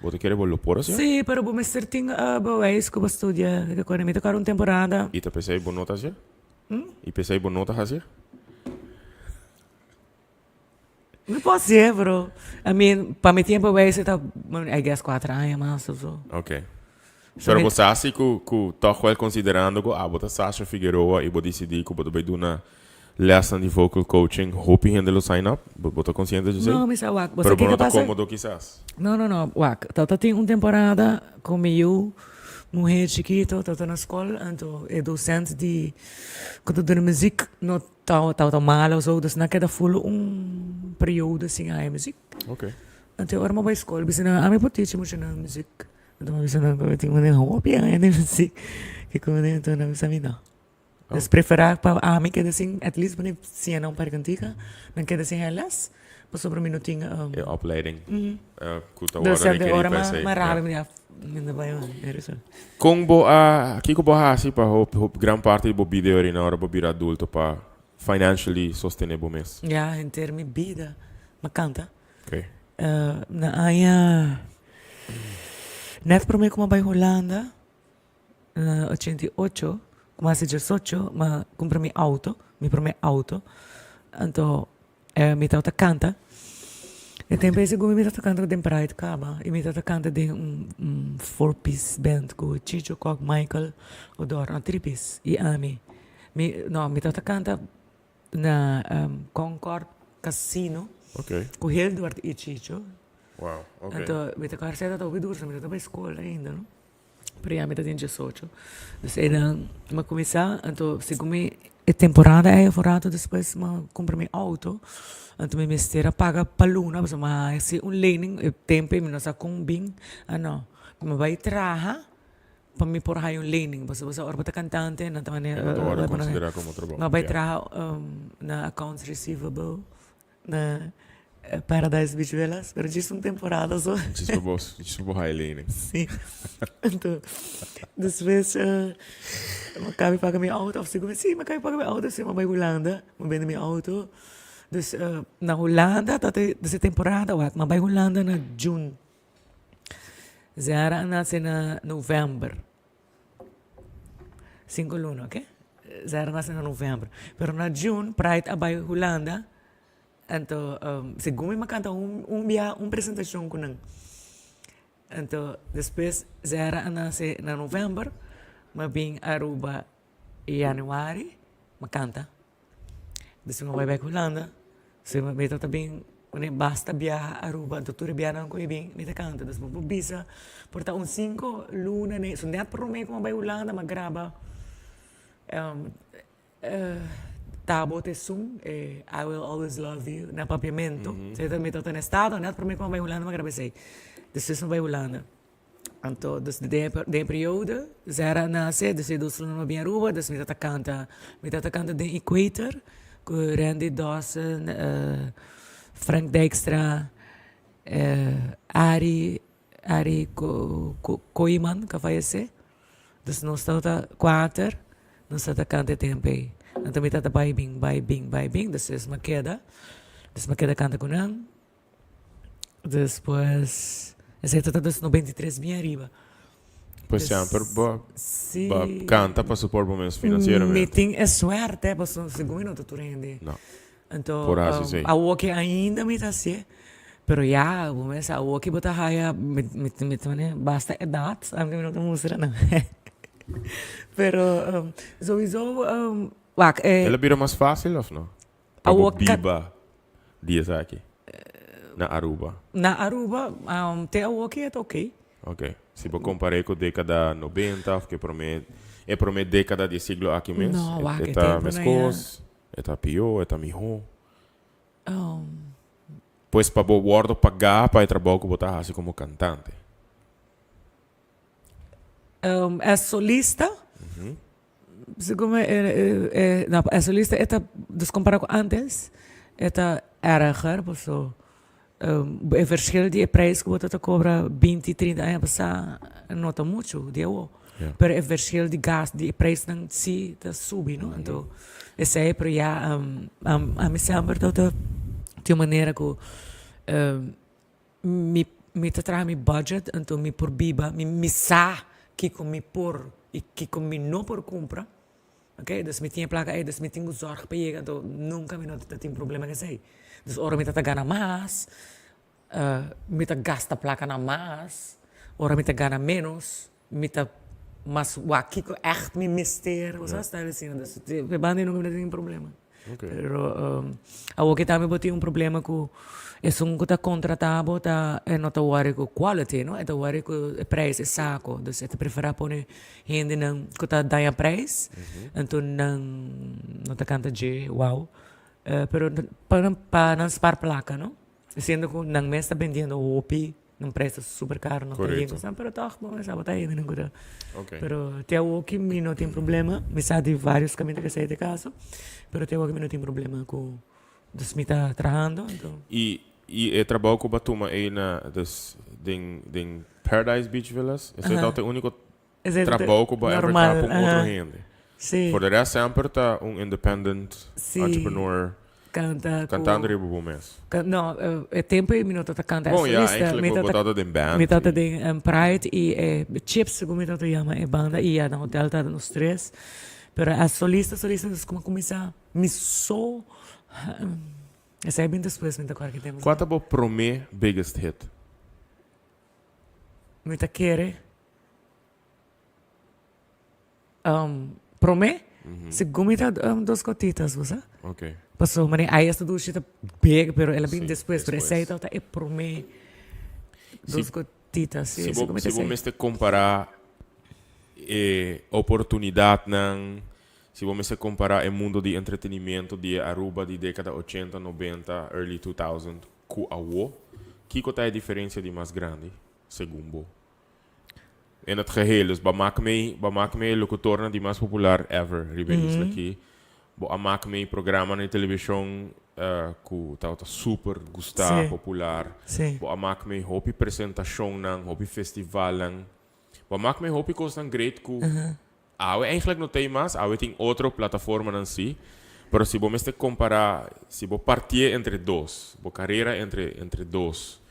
Bo ta kere bo lo por hacié? Sí, pero bo mester tin bewijs ku bo studia. Recuerda, mi ta kòrda un temporada. I ta p'esei bo no ta hacié? I p'esei bo no ta hacié? Mi por hacié, pero I mean, pa mi tin e bewijs e ta, I guess kuater aña mas of so. Ok. Pero bo sa si ku ku tòg wèl konsiderando ku abo ta Sasha Figueroa i bo disidí ku bo ta bai duna Lesnan di vocal coaching, hopi hende lo sign up? Bo bo ta konsiente di esei? No, mi sa wak. Bo sa Pero bo kiko no ta pasa? komodo kisas. No, no, no, wak. Ta ta tin un temporada ku mi yu muher chikito ta ta na skol, anto e docent di ku ta duna muziek no ta tabata malo of zo, dus nan keda ful un periodo sin haña muziek. Ok. Anto ora mi a bai skol bisa nan, ami por teach muchanan muziek. Anto mi a bisa nan ku mi tin un hopi aña den muziek, kiko mi tin? Anto nan a bisa mi no. Dus prefera pa ami keda sin at least pone siña nan un par cantica, nan keda sin haña les. Pasobra mi no tin. E opleiding ku ta wòrdu rekerí pa esei. Mi rabia mi di mi no ta bai mas. Kon bo a, kiko bo a hasi pa gran parti di bo bida e orina ora bo bira adulto pa financially sostené bo mes? Ya, henter mi bida mi a kanta. Na aña nèt promé ku mi a bai Hulanda na 88, ku mi a hasi diesocho, mi a kumpra mi outo, mi promé outo. Anto Mi tabata kanta. E tempu ei segun mi mi tabata kanta den Pride kaba i mi tabata kanta den un un four piece band ku Chicho Kok, Michael Odor, no tri piece i ami. Mi no mi tabata kanta na Concord Casino ku Hildward i Chicho. Anto mi ta kòrda esei tabata hopi duru, mi tabata bai skol ainda no. Pero ya mi ta den diesocho. Dus einan mi a kuminsá, anto segun mi e temporada ei of un rato despues mi a kumpra mi outo, anto mi mester a paga pa luna pasobra mi a hasi un lening e tempu ei mi no sa kon bin, a no, mi a bai traha pa mi por haya un lening pasobra ora bo ta kantante nan ta manera mi a bai traha na accounts receivable. Na Paradise Beach Villas, pero djis un temporada so. Djis pa bo, djis pa bo haya lening. Sí. Anto, despues mi a caba di paga mi auto, of segun mi, sí, mi a caba di paga mi auto, sí, mi a bai Hulanda, mi a bende mi auto. Dus na Hulanda ta te, dus e temporada wak, mi a bai Hulanda na June. Zara a nace na November. Cinco luna, oke. Zara a nace na November. Pero na June, Pride a bai Hulanda. Anto, segun mi a canta un un bia un presentacion cu nan. Anto, despues Zara a nace na November, mi a bin Aruba Januari, mi a canta. Despues mi a bai bek Hulanda. Si mi ta bin basta biaha Aruba, anto tur e biahanan ku mi bin mi ta kanta. Dus mi por bisa por ta un sinku luna ne, so net prome ku mi a bai Hulanda mi a graba Tabo te sun, e I will always love you na papiamentu. Mi tabata na estado, net prome ku mi a bai Hulanda mi a graba esei. Despues mi a bai Hulanda. Anto dus den e periode Zara a nase, dus e dos luna mi a bin Aruba, dus mi tabata kanta, mi tabata kanta den Equator ku Randy Dawson, Frank Dijkstra, Arie, Arie Kooijman ku a fayesé. Dus nos tabata kuater, nos tabata kanta e tempu ei. Anto mi tabata bai bin, bai bin, bai bin, despues mi a keda, despues mi a keda kanta ku nan. Despues, esei ta ta dos 93 bien ariba. Pues semper bo bo canta pa support bo mes financieramente. Mi tin e suerte, pasobra segun mi no ta tur hende. No. Anto, Por haci esei. awoki ainda mi ta hacié, pero ya bo mes awoki bo ta haya, mi mi mi ta mane basta edad, aunke mi no ta mustra nan. Pero souiso wak e. El a bira mas facil of no? Pa bo biba di esaki na Aruba? Na Aruba te awoki e ta oké. Oké. Si bo kompar'é ku dékada nobenta òf ku e promé e promé dékada di e siglo aki mes, e ta meskos, e ta pió, e ta mihó? Pues pa bo wòrdu pagá pa e trabou ku bo ta hasi komo kantante. As solista, Segun mi e no e solista e ta dus compara cu antes e ta erger paso e verschil di e prijs cu bo ta cobra binti trinta aña pasa no ta mucho di awo pero e verschil di gas di e prijsnan si ta subi no anto esey pero ya ami semper ta tin un manera cu Mi mi ta traha mi budget anto mi por biba mi mi sa kiko mi por i kiko mi no por kumpra ok dus mi tin e plaka ei dus mi tin ku zòrg pa yega anto nunka mi no ta tin problema ku esei dus ora mi ta ta gana mas mi ta gasta plakanan mas ora mi ta gana ménos mi ta mas wak kiko ègt mi mester bo sa style asina dus e banda ei nunka mi ta tin problema pero awor ki tambe bo tin un problema ku esun ku ta kontrata bo ta e no ta wòri ku quality no e ta wòri ku e prijs e sako dus e ta prefera pone hendenan ku ta daña prijs anto nan no ta kanta dje wou pero pa nan spar plaka no siendo ku nan mes ta bendiendo hopi. Nan prijs ta super caro, no ta yen cosnan, pero toch bo mester bo ta hende nan cu ta. Pero te awoki mi no tin problema, mi sa di varios caminda cu esey ta e caso, pero te awoki mi no tin problema cu. Dus mi ta trahando, anto. I i e trabou ku bo a tuma ei na dus den den Paradise Beach Villas, esei ta e úniko trabou ku bo a ever traha pa un otro hende. For de rest semper ta un independent entrepreneur kantando riba bo mes. No, e tempo ei mi no tabata kanta as Bon, ya, solista. eigenlijk bo tabata den band. Mi tabata den Pride i e Chips, segun mi tabata yama e banda, i ya na hotel tabata nos tres. Pero as solista, solista, nos kuma kuminsá mi so, esei a bin despues, mi ta kòrda ki tempu. Kua ta bo promé biggest hit? Mi ta kere. Prome, segun mi ta Dos Gotitas, bo sa? Pasobra manera Ay Esta Dushi ta big, pero el a bin despues, pero esei tabata e prome Dos Gotitas, si, segun mi ta esei. Si bo mester compara e oportunidadnan, si bo mester compara e mundo di entretenimiento di e Aruba di decada ochenta, nobenta, early 2000 cu awo, kico ta e diferencia di mas grandi, segun bo? In het geheel, dus bo a mak mee, bo a mak mee e locutornan di mas popular ever riba e isla aki. Bo a mak mee programanan di television cu tabata super gusta, popular. Bo a mak mee hopi presentacionnan, hopi festivalnan. Bo a mak mee hopi cosnan great cu awe eigenlijk no t'ey mas, awe tin otro plataformanan si. Pero si bo mester compara, si bo partié entre dos, bo carera entre entre dos,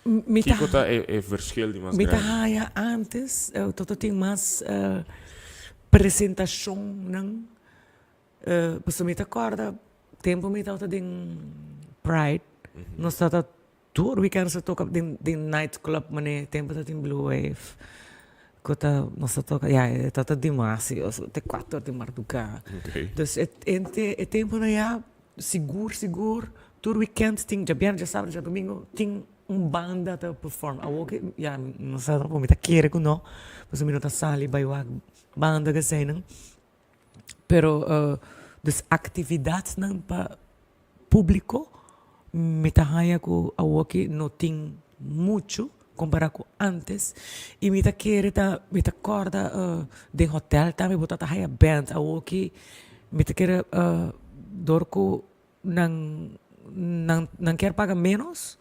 Mi ta Kiko ta e e verschil di mas Mi ta grandi? haya antes tot a tin mas presentashonnan pasobra mi ta kòrda tempu mi tabata den Pride nos tabata tur weekend nos ta toka den den night club manera tempu ta tin Blue Wave ku ta nos ta toka ya e tabata dimas te kuater di marduga dus e e tempunan ya Sigur sigur tur weekend tin djabièrnè djasabra djadumingu tin un banda ta perform awor ke ya mi no sa tampoco mi ta kere ku no pasobra mi no ta sali bai wak banda keseinan pero dus aktividatnan pa publiko mi ta haña ku awor ki no tin muchu kompara ku antes i mi ta kere ta mi ta kòrda den hotèl tambe bo ta ta haya band awor ki mi ta kere dor ku nan nan nan kier paga ménos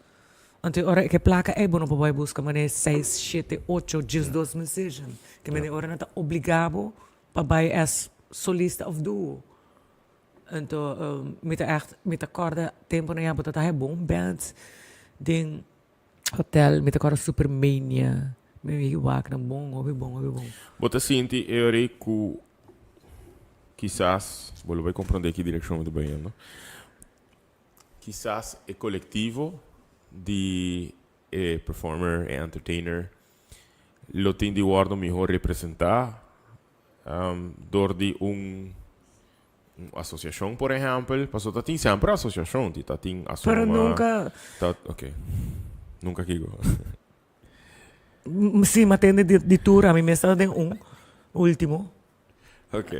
anto e ora ke plaka ei bo no por bai buska manera seis shete ocho diesdos musician ke mende ora nan ta obliga bo pa bai as solista òf duo anto mi ta ègt mi ta kòrda tempunan ya bo ta ta haya bon band den Hotel, mi ta kòrda Supermania. Mi a yega wak nan bon, hopi bon, hopi bon. Bo ta sinti e ora ei ku kisas, bo lo bai komprondé ki direkshon mi ta bayendo, kisas e kolektivo di e performer, e entertainer, lo tin di wòrdu mihó representá dor di un Un asociacion por ehempel, paso ta tin semper asociacion, ti ta tin asoma. Pero nunca. Ta, ok. Nunca kico? Si, m'a tende di, di tur, ami mes tabata den un, ultimo. Ok.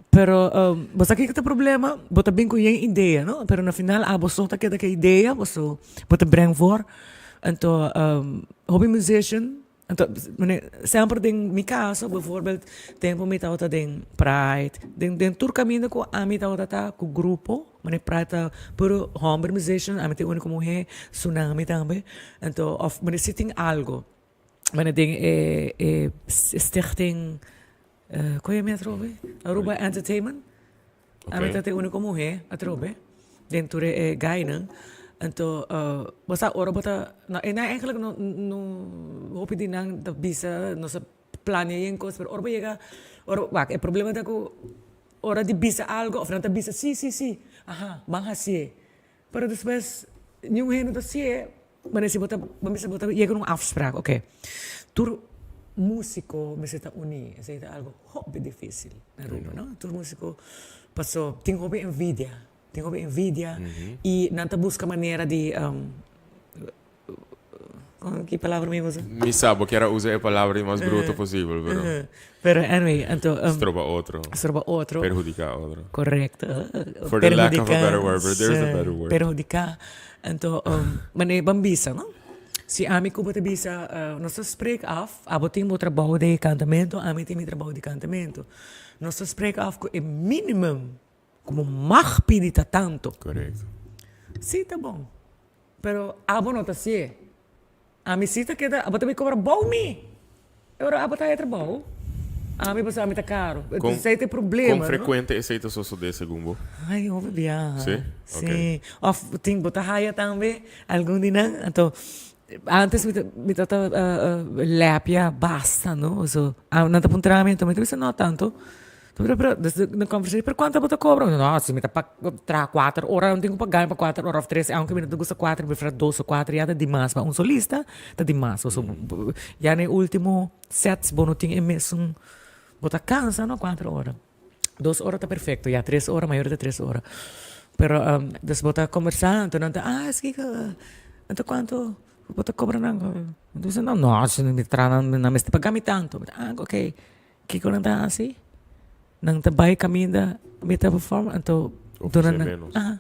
Pero bo sa kico ta problema? Bo ta bin cu yen idea, no? Pero na final abo so ta keda cu e idea, bo so, bo ta breng voor. Anto, hopi musician Anto, mane, semper den mi caso, bijvoorbeeld, tempo mi tabata den Pride, den, den tur caminda cu ami tabata ta cu grupo, mane Pride ta puro homber musician, ami ta e unico muhe, Tsunami tambe, anto, of mane si tin algo, mane den e, e stichting, Con yami atrobe? Aruba Entertainment. Ami ta e unico muhe atrobe den tur e guynan. Anto bo sa ora bo ta no e nan eigenlijk no no hopi di nan ta bisa nos a plania yen cos pero ora bo yega ora wak e problema ta cu ora di bisa algo of nan ta bisa si si si aha ban hacié pero despues niun hende ta hacié. Mane si bo ta bo mester bo ta yega na un afspraak oke tur musico mester ta uni esei ta algo hopi dificil na Aruba no tur musico paso tin hopi envidia tin hopi envidia y nan ta busca manera di ki palabra mi usa? Mi sa bo kier a usa e palabra di mas bruto posibel pero. Pero anyway anto. Stroba otro. Stroba otro. Perhudica otro. Correcto. For the lack of a better word but there is a better word. Perhudica. Anto manera ban bisa no si ami ku bo ta bisa nos ta spreek af abo tin bo trabou di kantamento ami tin mi trabou di kantamento nos ta spreek af ku e minimum ku bo mag pidi ta tanto. Correcto. Si ta bon. Pero abo no ta hacié. Ami si ta keda, abo ta bin cobra bou mi. E ora abo ta haya trabou, ami pasobra ami ta caro. Con, Esey ta e problema, con no? frecuente esey ta sosode segun bo? Ay, hopi biaha. Si? Si. Ok. Of tin, bo ta haya tambe algun di nan, anto antes mi ta mi ta ta lepia basta, no? So, nan ta puntra mi, anto mi ta bisa no tanto. Pero pero desde na conversacion pero cuanto bo ta cobra? No, si mi ta pa traha cuater ora no tin cu paga mi pa cuater ora of tres aunke mi no ta gusta cuater mi prefera dos o cuater ya ta dimas pa un solista ta dimas pasobra ya na e ultimo sets bo no tin e mesun bo ta cansa no cuater ora dos ora ta perfecto ya tres ora mayoria ta tres ora pero des bo ta conversa anto nan ta ah esaki anto cuanto bo ta cobra nan mi ta bisa no no si mi ta traha nan mester paga mi tanto mi ta ah okay. Kiko nan ta hasi? Nan ta bai kaminda mi ta perform anto duna Ofresé nan ménos. Aha.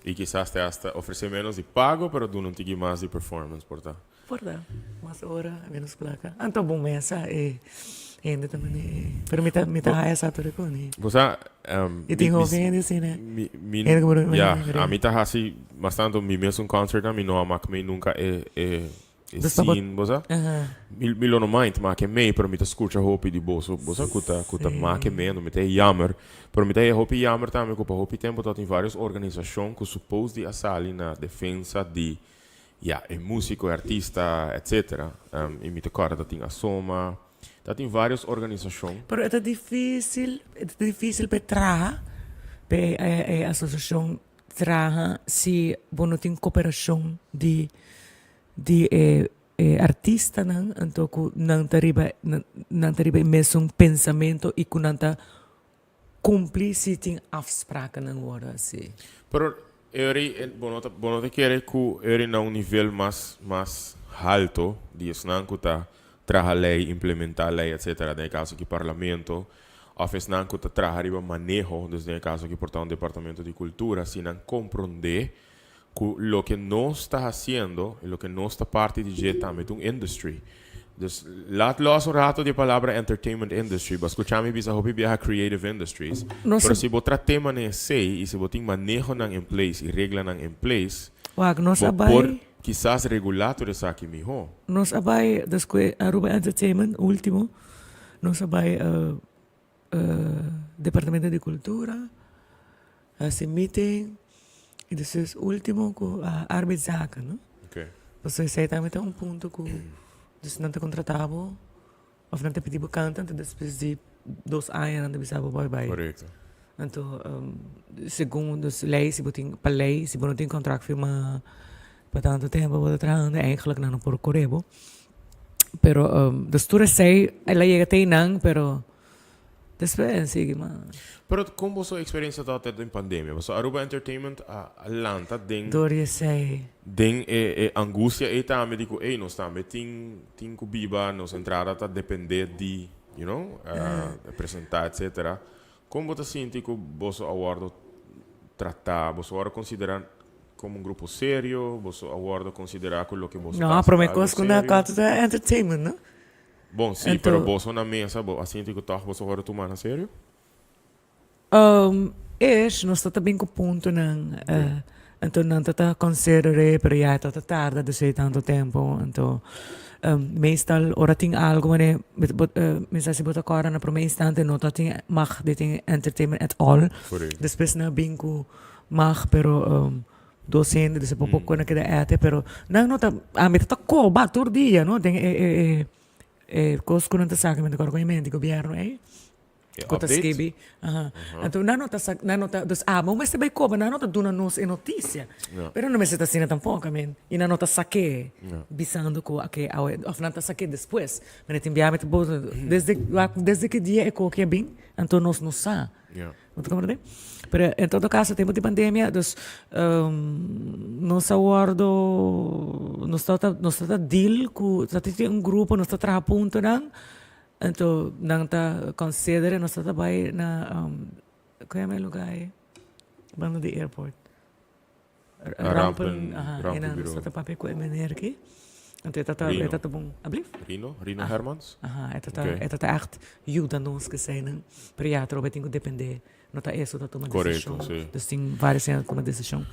I kisas te hasta ofresé ménos di pago pero duna un tiki mas di performance por ta. Por ta. Mas ora, ménos plaka. Anto bo mesa e hende ta mane pero mi ta mi ta haya sa tur e koni. Bo sa I tin hopi hende asina. Mi mi Hende ku bo no ya ami ta hasi mas tanto mi mes un concert nan mi no a mak mi nunka e e E Dus pa bo scene, bo sa? Mi, mi lo no mind make mee, pero mi ta scucha hopi di boso, bo sa, cu ta, cu ta make mee, anto mi ta e jammer. Pero mi ta e hopi jammer tambe cu pa hopi tempo tabatin varios organisacion cu suppose di a sali na defensa di, ya, e musico, e artista, etcetera. Y mi ta corda tatin Asoma, tatin varios organisacion. Pero e ta dificil, e ta dificil pa e traha, pa e, e asociacion traha si bo no tin cooperacion di di e e artistanan anto ku nan ta riba nan ta riba e mesun pensamento i ku nan ta kumpli si tin afsprakennan wòrdu hasi. Pero eri bo no ta bo no ta kere ku eri na un nivel mas mas halto di esnan ku ta traha lei, implementá lei etcetera den e kaso aki parlamento òf esnan ku ta traha riba maneho dus den e kaso aki por ta un departamento di kultura si nan komprondé Cu loke nos ta haciendo y loke nos ta parti di dje tambe ta un industry. Dus laat los un rato di e palabra entertainment industry. Bo a scucha mi bisa hopi biaha creative industries. Nos Pero si bo trate manera esey y si bo tin manehonan in place y reglanan in place, Wak, nos a bo por bai. kisas regula tur esaki miho. Nos a bai despues Aruba Entertainment ultimo nos a bai Departamento di Cultura hasi meeting y despues ultimo cu Arbeidszaken no. Pasobra esey tambe ta un punto cu dus nan ta contrata bo of nan ta pidi bo canta anto despues di dos aña nan ta bisa bo bay bay. Anto segun dus ley si bo tin pa ley si bo no tin contract firma pa tanto tempo bo ta trahando eigenlijk nan no por core bo. Pero dus tur esey el a yega te einan pero despues en sigui mas. Pero con boso experiencia tabata den pandemia? Pasobra Aruba Entertainment a lanta den. Door di esey. Den e e angustia ey tambe di cu ey nos tambe tin tin cu biba, nos entrada ta depende di you know presenta etcetera. Con bo ta sinti cu boso a wordo trata? Boso a wordo considera como un grupo serio? Boso a wordo considera cu loke boso ta No, haci ta prome algo cos cu na serio? causa ta entertainment, no? Bon, sí, Anto. pero boso na mesa, bo a sinti cu toch boso a wordo tuma na serio? Esh, nos ta ta bin cu puntonan, anto nan ta ta consider'e, pero ya e ta ta tarda despues di tanto tempo, anto meestal ora tin algo manera mi sa si bo ta acorda na prome instante no ta tin mag di tin entertainment at all, despues nan a bin cu mag pero dos hende dus por poco nan keda ete pero nan no ta ami ta ta coba tur dia no den e e e cos cu nan ta saca mi ta acorda con e mente gobierno ey. E Ku ta update? skibi. Aha. Anto nan no ta sa, nan no ta, dus abo mester bai koba, nan no ta duna nos e notisia. Ja. Pero no mester ta asina tampoco, I mean, i nan no ta sak'é Ja. bisando ku ake awe, òf nan ta sak'é despues. Mene tin biaha mi ta bo, desde, wak desde ki dia e koki a bin, anto nos no sa. Ja. Bo ta komprende? Pero en todo caso tempo di pandemia, dus nos a wordo, nos tabata, nos tabata deal ku, ta tin un grupo, nos ta traha puntonan. Anto nan ta considere nos ta bai na cu yama e lugar ey? Banda di airport. Rampen, Aha, Rampen e nan nos bureau. ta papia cu e meneer aki. Anto e ta Rino. e ta bon. Ablief? Rino, Rino Hermans? Aha, e ta Ok. e ta echt yuda nos ku eseinan. Pero ya, atrobe tin ku depende, no ta eso ta tuma Korekto, desishon. si. Dus tin varios hende ta tuma desishon.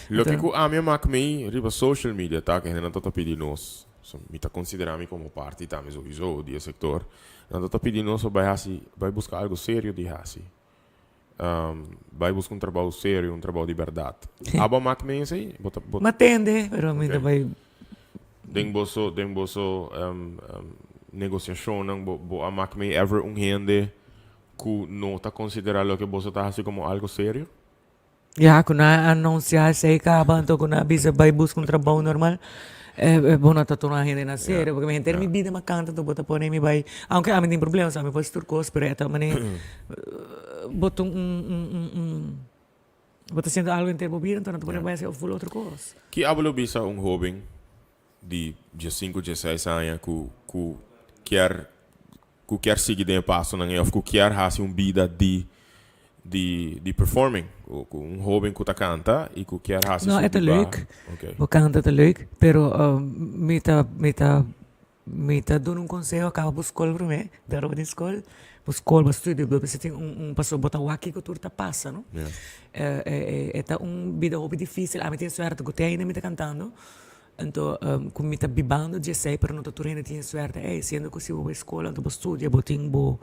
Loke Anto ku ami a mak mi riba social media ta ku hendenan ta ta pidi nos, so mi ta konsiderá mi komo parti tambe souiso di e sektor, nan ta ta pidi nos pa bai hasi, bai buska algu serio di hasi. Bai buska un trabou serio, un trabou di bèrdat. Abo a mak mi esei? Bo ta, bo. M'a tende, pero mi ta bai. Den boso, den boso negosiashonnan, bo, bo a mak mi ever un hende ku no ta konsiderá loke boso ta hasi komo algu serio? Ya ku nan a anunsiá esei kaba anto ku nan a bisa bai buska un trabou normal bo no ta tuma hende na serio porque mi henter mi bida mi kanta anto bo ta pone mi bai aunke ami tin problema sa mi por hasi tur kos pero e ta manera bo ta un un bo ta haciendo algo henter bo bida anto nan ta pone bo bai hasi ful otro kos. Ki abo lo bisa un hoben di diesinku dieseis aña ku ku kier ku kier sigui den e pasonan ei of ku kier hasi un bida di di di performing ku ku un hoben ku ta kanta i ku kier hasi No, su e ta bida leuk. Okay. Bo kanta ta leuk, pero mi ta mi ta mi ta duna un konseho kaba bo skol promé, dor bo den skol, bo skol bo studio bo mester tin un un pasobra bo ta wak kiko tur ta pasa no. E ta un bida hopi dificil, ami tin suerte ku te ainda mi ta kantando. Anto ku mi ta bibando dje esei pero no ta tur hende tin e suerte ei siendo ku si bo bai skola anto bo studia bo tin bo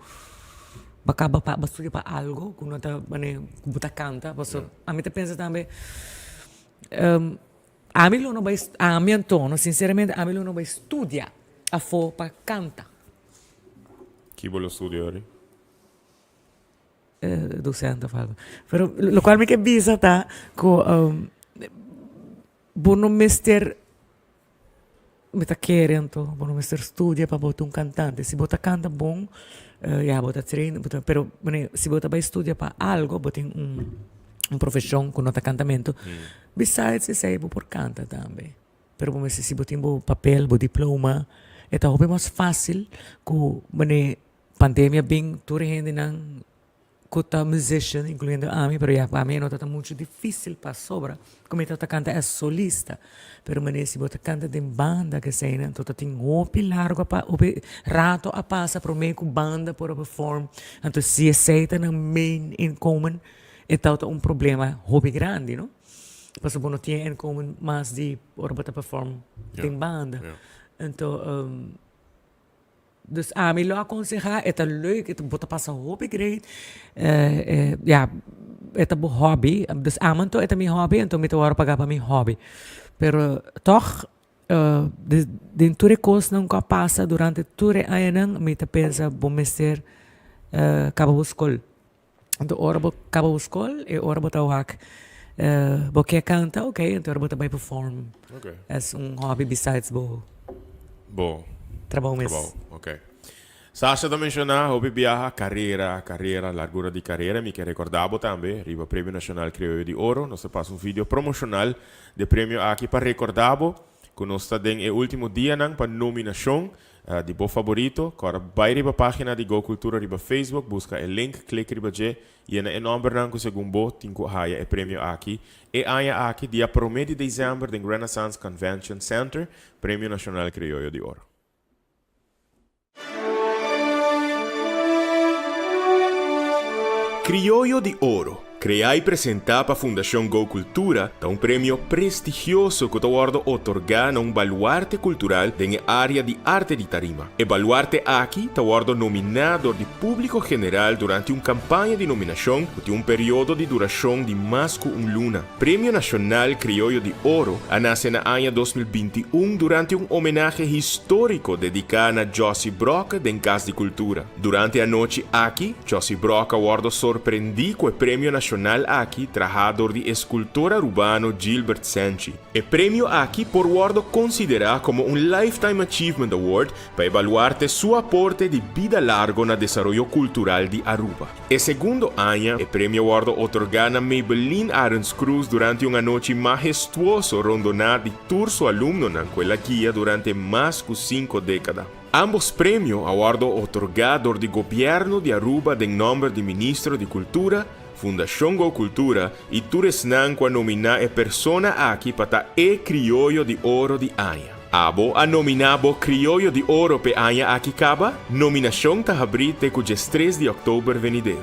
bo kaba pa bo studia pa algo ku no ta manera ku bo ta kanta pasobra ami ta pensa tambe ami lo no bai ami anto no sinceramente ami lo no bai studia afo pa kanta. Ki bo lo studia ori? Docente of algo pero lokual mi ke bisa ta ku Bo no mester, mi ta kere anto, bo no mester studia pa bo ta un kantante. Si bo ta kanta bon, ya bo ta train, bo ta, pero si bo ta bai studia pa algo, bo tin un un profeshon ku no ta kantamentu, besides esei bo por kanta tambe. Pero bo mester, si bo tin bo papel, bo diploma, e ta hopi mas fácil ku manera pandemia bin tur e hendenan ku ta musician, incluyendo ami, pero ya pa mi no ta ta mucho dificil pasobra ku mi ta ta canta as solista, pero manera si bo ta canta den banda keseynan anto ta tin hopi largo a pa hopi rato a pasa prome ku banda por a perform, anto si esey ta nan main inkomen e tawata un problema hopi grandi no, pasobra bo no tin inkomen mas di ora bo ta perform den banda, anto. Dus ami lo aconseha, e ta leuk, e ta, bo ta pasa hopi great, ya, e ta bo hobby, dus ami anto e ta mi hobby, anto mi ta wòrdu paga pa mi hobby. Pero tòg den tur e kosnan ku a pasa durante tur e añanan mi ta pensa bo mester kaba bo skol. Anto ora bo kaba bo skol e ora bo ta wak bo ke kanta ok anto ora bo ta bai perform as un hobby besides bo Bo trabou mes. Trabou ok. Sasha ta menciona hopi biaha carera carera largura di carera mi ke recorda bo tambe riba Premio Nacional Crioyo di Oro nos ta pasa un video promocional di e premio aki pa recorda bo ku nos ta den e ultimo dianan pa nominacion Di bo faborito, kòrda bai riba página di Go Cultura riba Facebook, buska e link, klik riba dje, yena e nòmbernan ku segun bo tin ku haya e premio aki. E aña aki, dia promé di desèmber den Renaissance Convention Center, Premio Nashonal Krioyo di Oro. Krioyo di Oro. Kreá i presentá pa Fundashon Go Cultura, ta un premio prestigioso ku ta wòrdu otorgá na un baluarte kultural den e área di arte di tarima. E baluarte aki ta wòrdu nominá dor di públiko general durante un kampaña di nominashon ku tin un periodo di durashon di mas ku un luna. Premio Nashonal Krioyo di Oro a nase na aña 2021 durante un homenahe históriko dediká na Jossy Brokke den Kas di Kultura. Durante e anochi aki, Jossy Brock a wordo sorprendí ku e premio nashonal aki trahá dor di eskultor arubano Gilbert Senchi. E premio aki por wordo konsiderá komo un Lifetime Achievement Award pa e baluarte su aporte di bida largo na desaroyo kultural di Aruba. E segundo aña, e premio a wordo otorgá na Maybelline Arends Cruz durante un anochi mahestuoso rondoná di tur su alumnonan ku el a guia durante mas ku sinku dékada. Ambos premio a wordo otorga dor di Gobierno di Aruba den nomber di Ministro di Cultura, Fundacion Go Cultura y tur esnan cu a nomina e persona aki pa ta e Crioyo di Oro di aña. Abo a nominá bo Krioyo di Oro p'e aña aki kaba? Nominashon ta habrí te ku djestres di òktober venidero.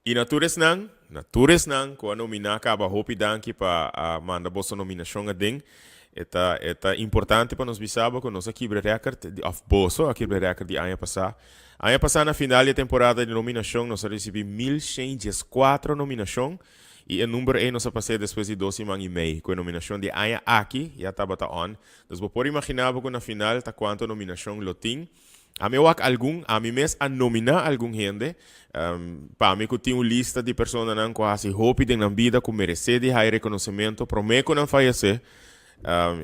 I na tur esnan, na tur esnan ku a nominá kaba hopi danki pa a manda boso nominashon aden. E ta e ta importante pa nos bisa bo ku nos a kibra rèkert di òf boso a kibra rèkert di aña pasá. Aña pasá na final di e temporada di nominashon nos a risibí 1114 nominashon i e number ei nos a pas'é despues di dos siman i mei ku e nominashon di aña aki ya tabata on. Dus bo por imaginá bo ku na final ta kuantu nominashon lo tin. Ami a wak algun, ami mes a nominá algun hende. Pa mi ku tin un lista di personanan ku a hasi hopi den nan bida ku meresé di haña rekonosementu promé ku nan fayesé.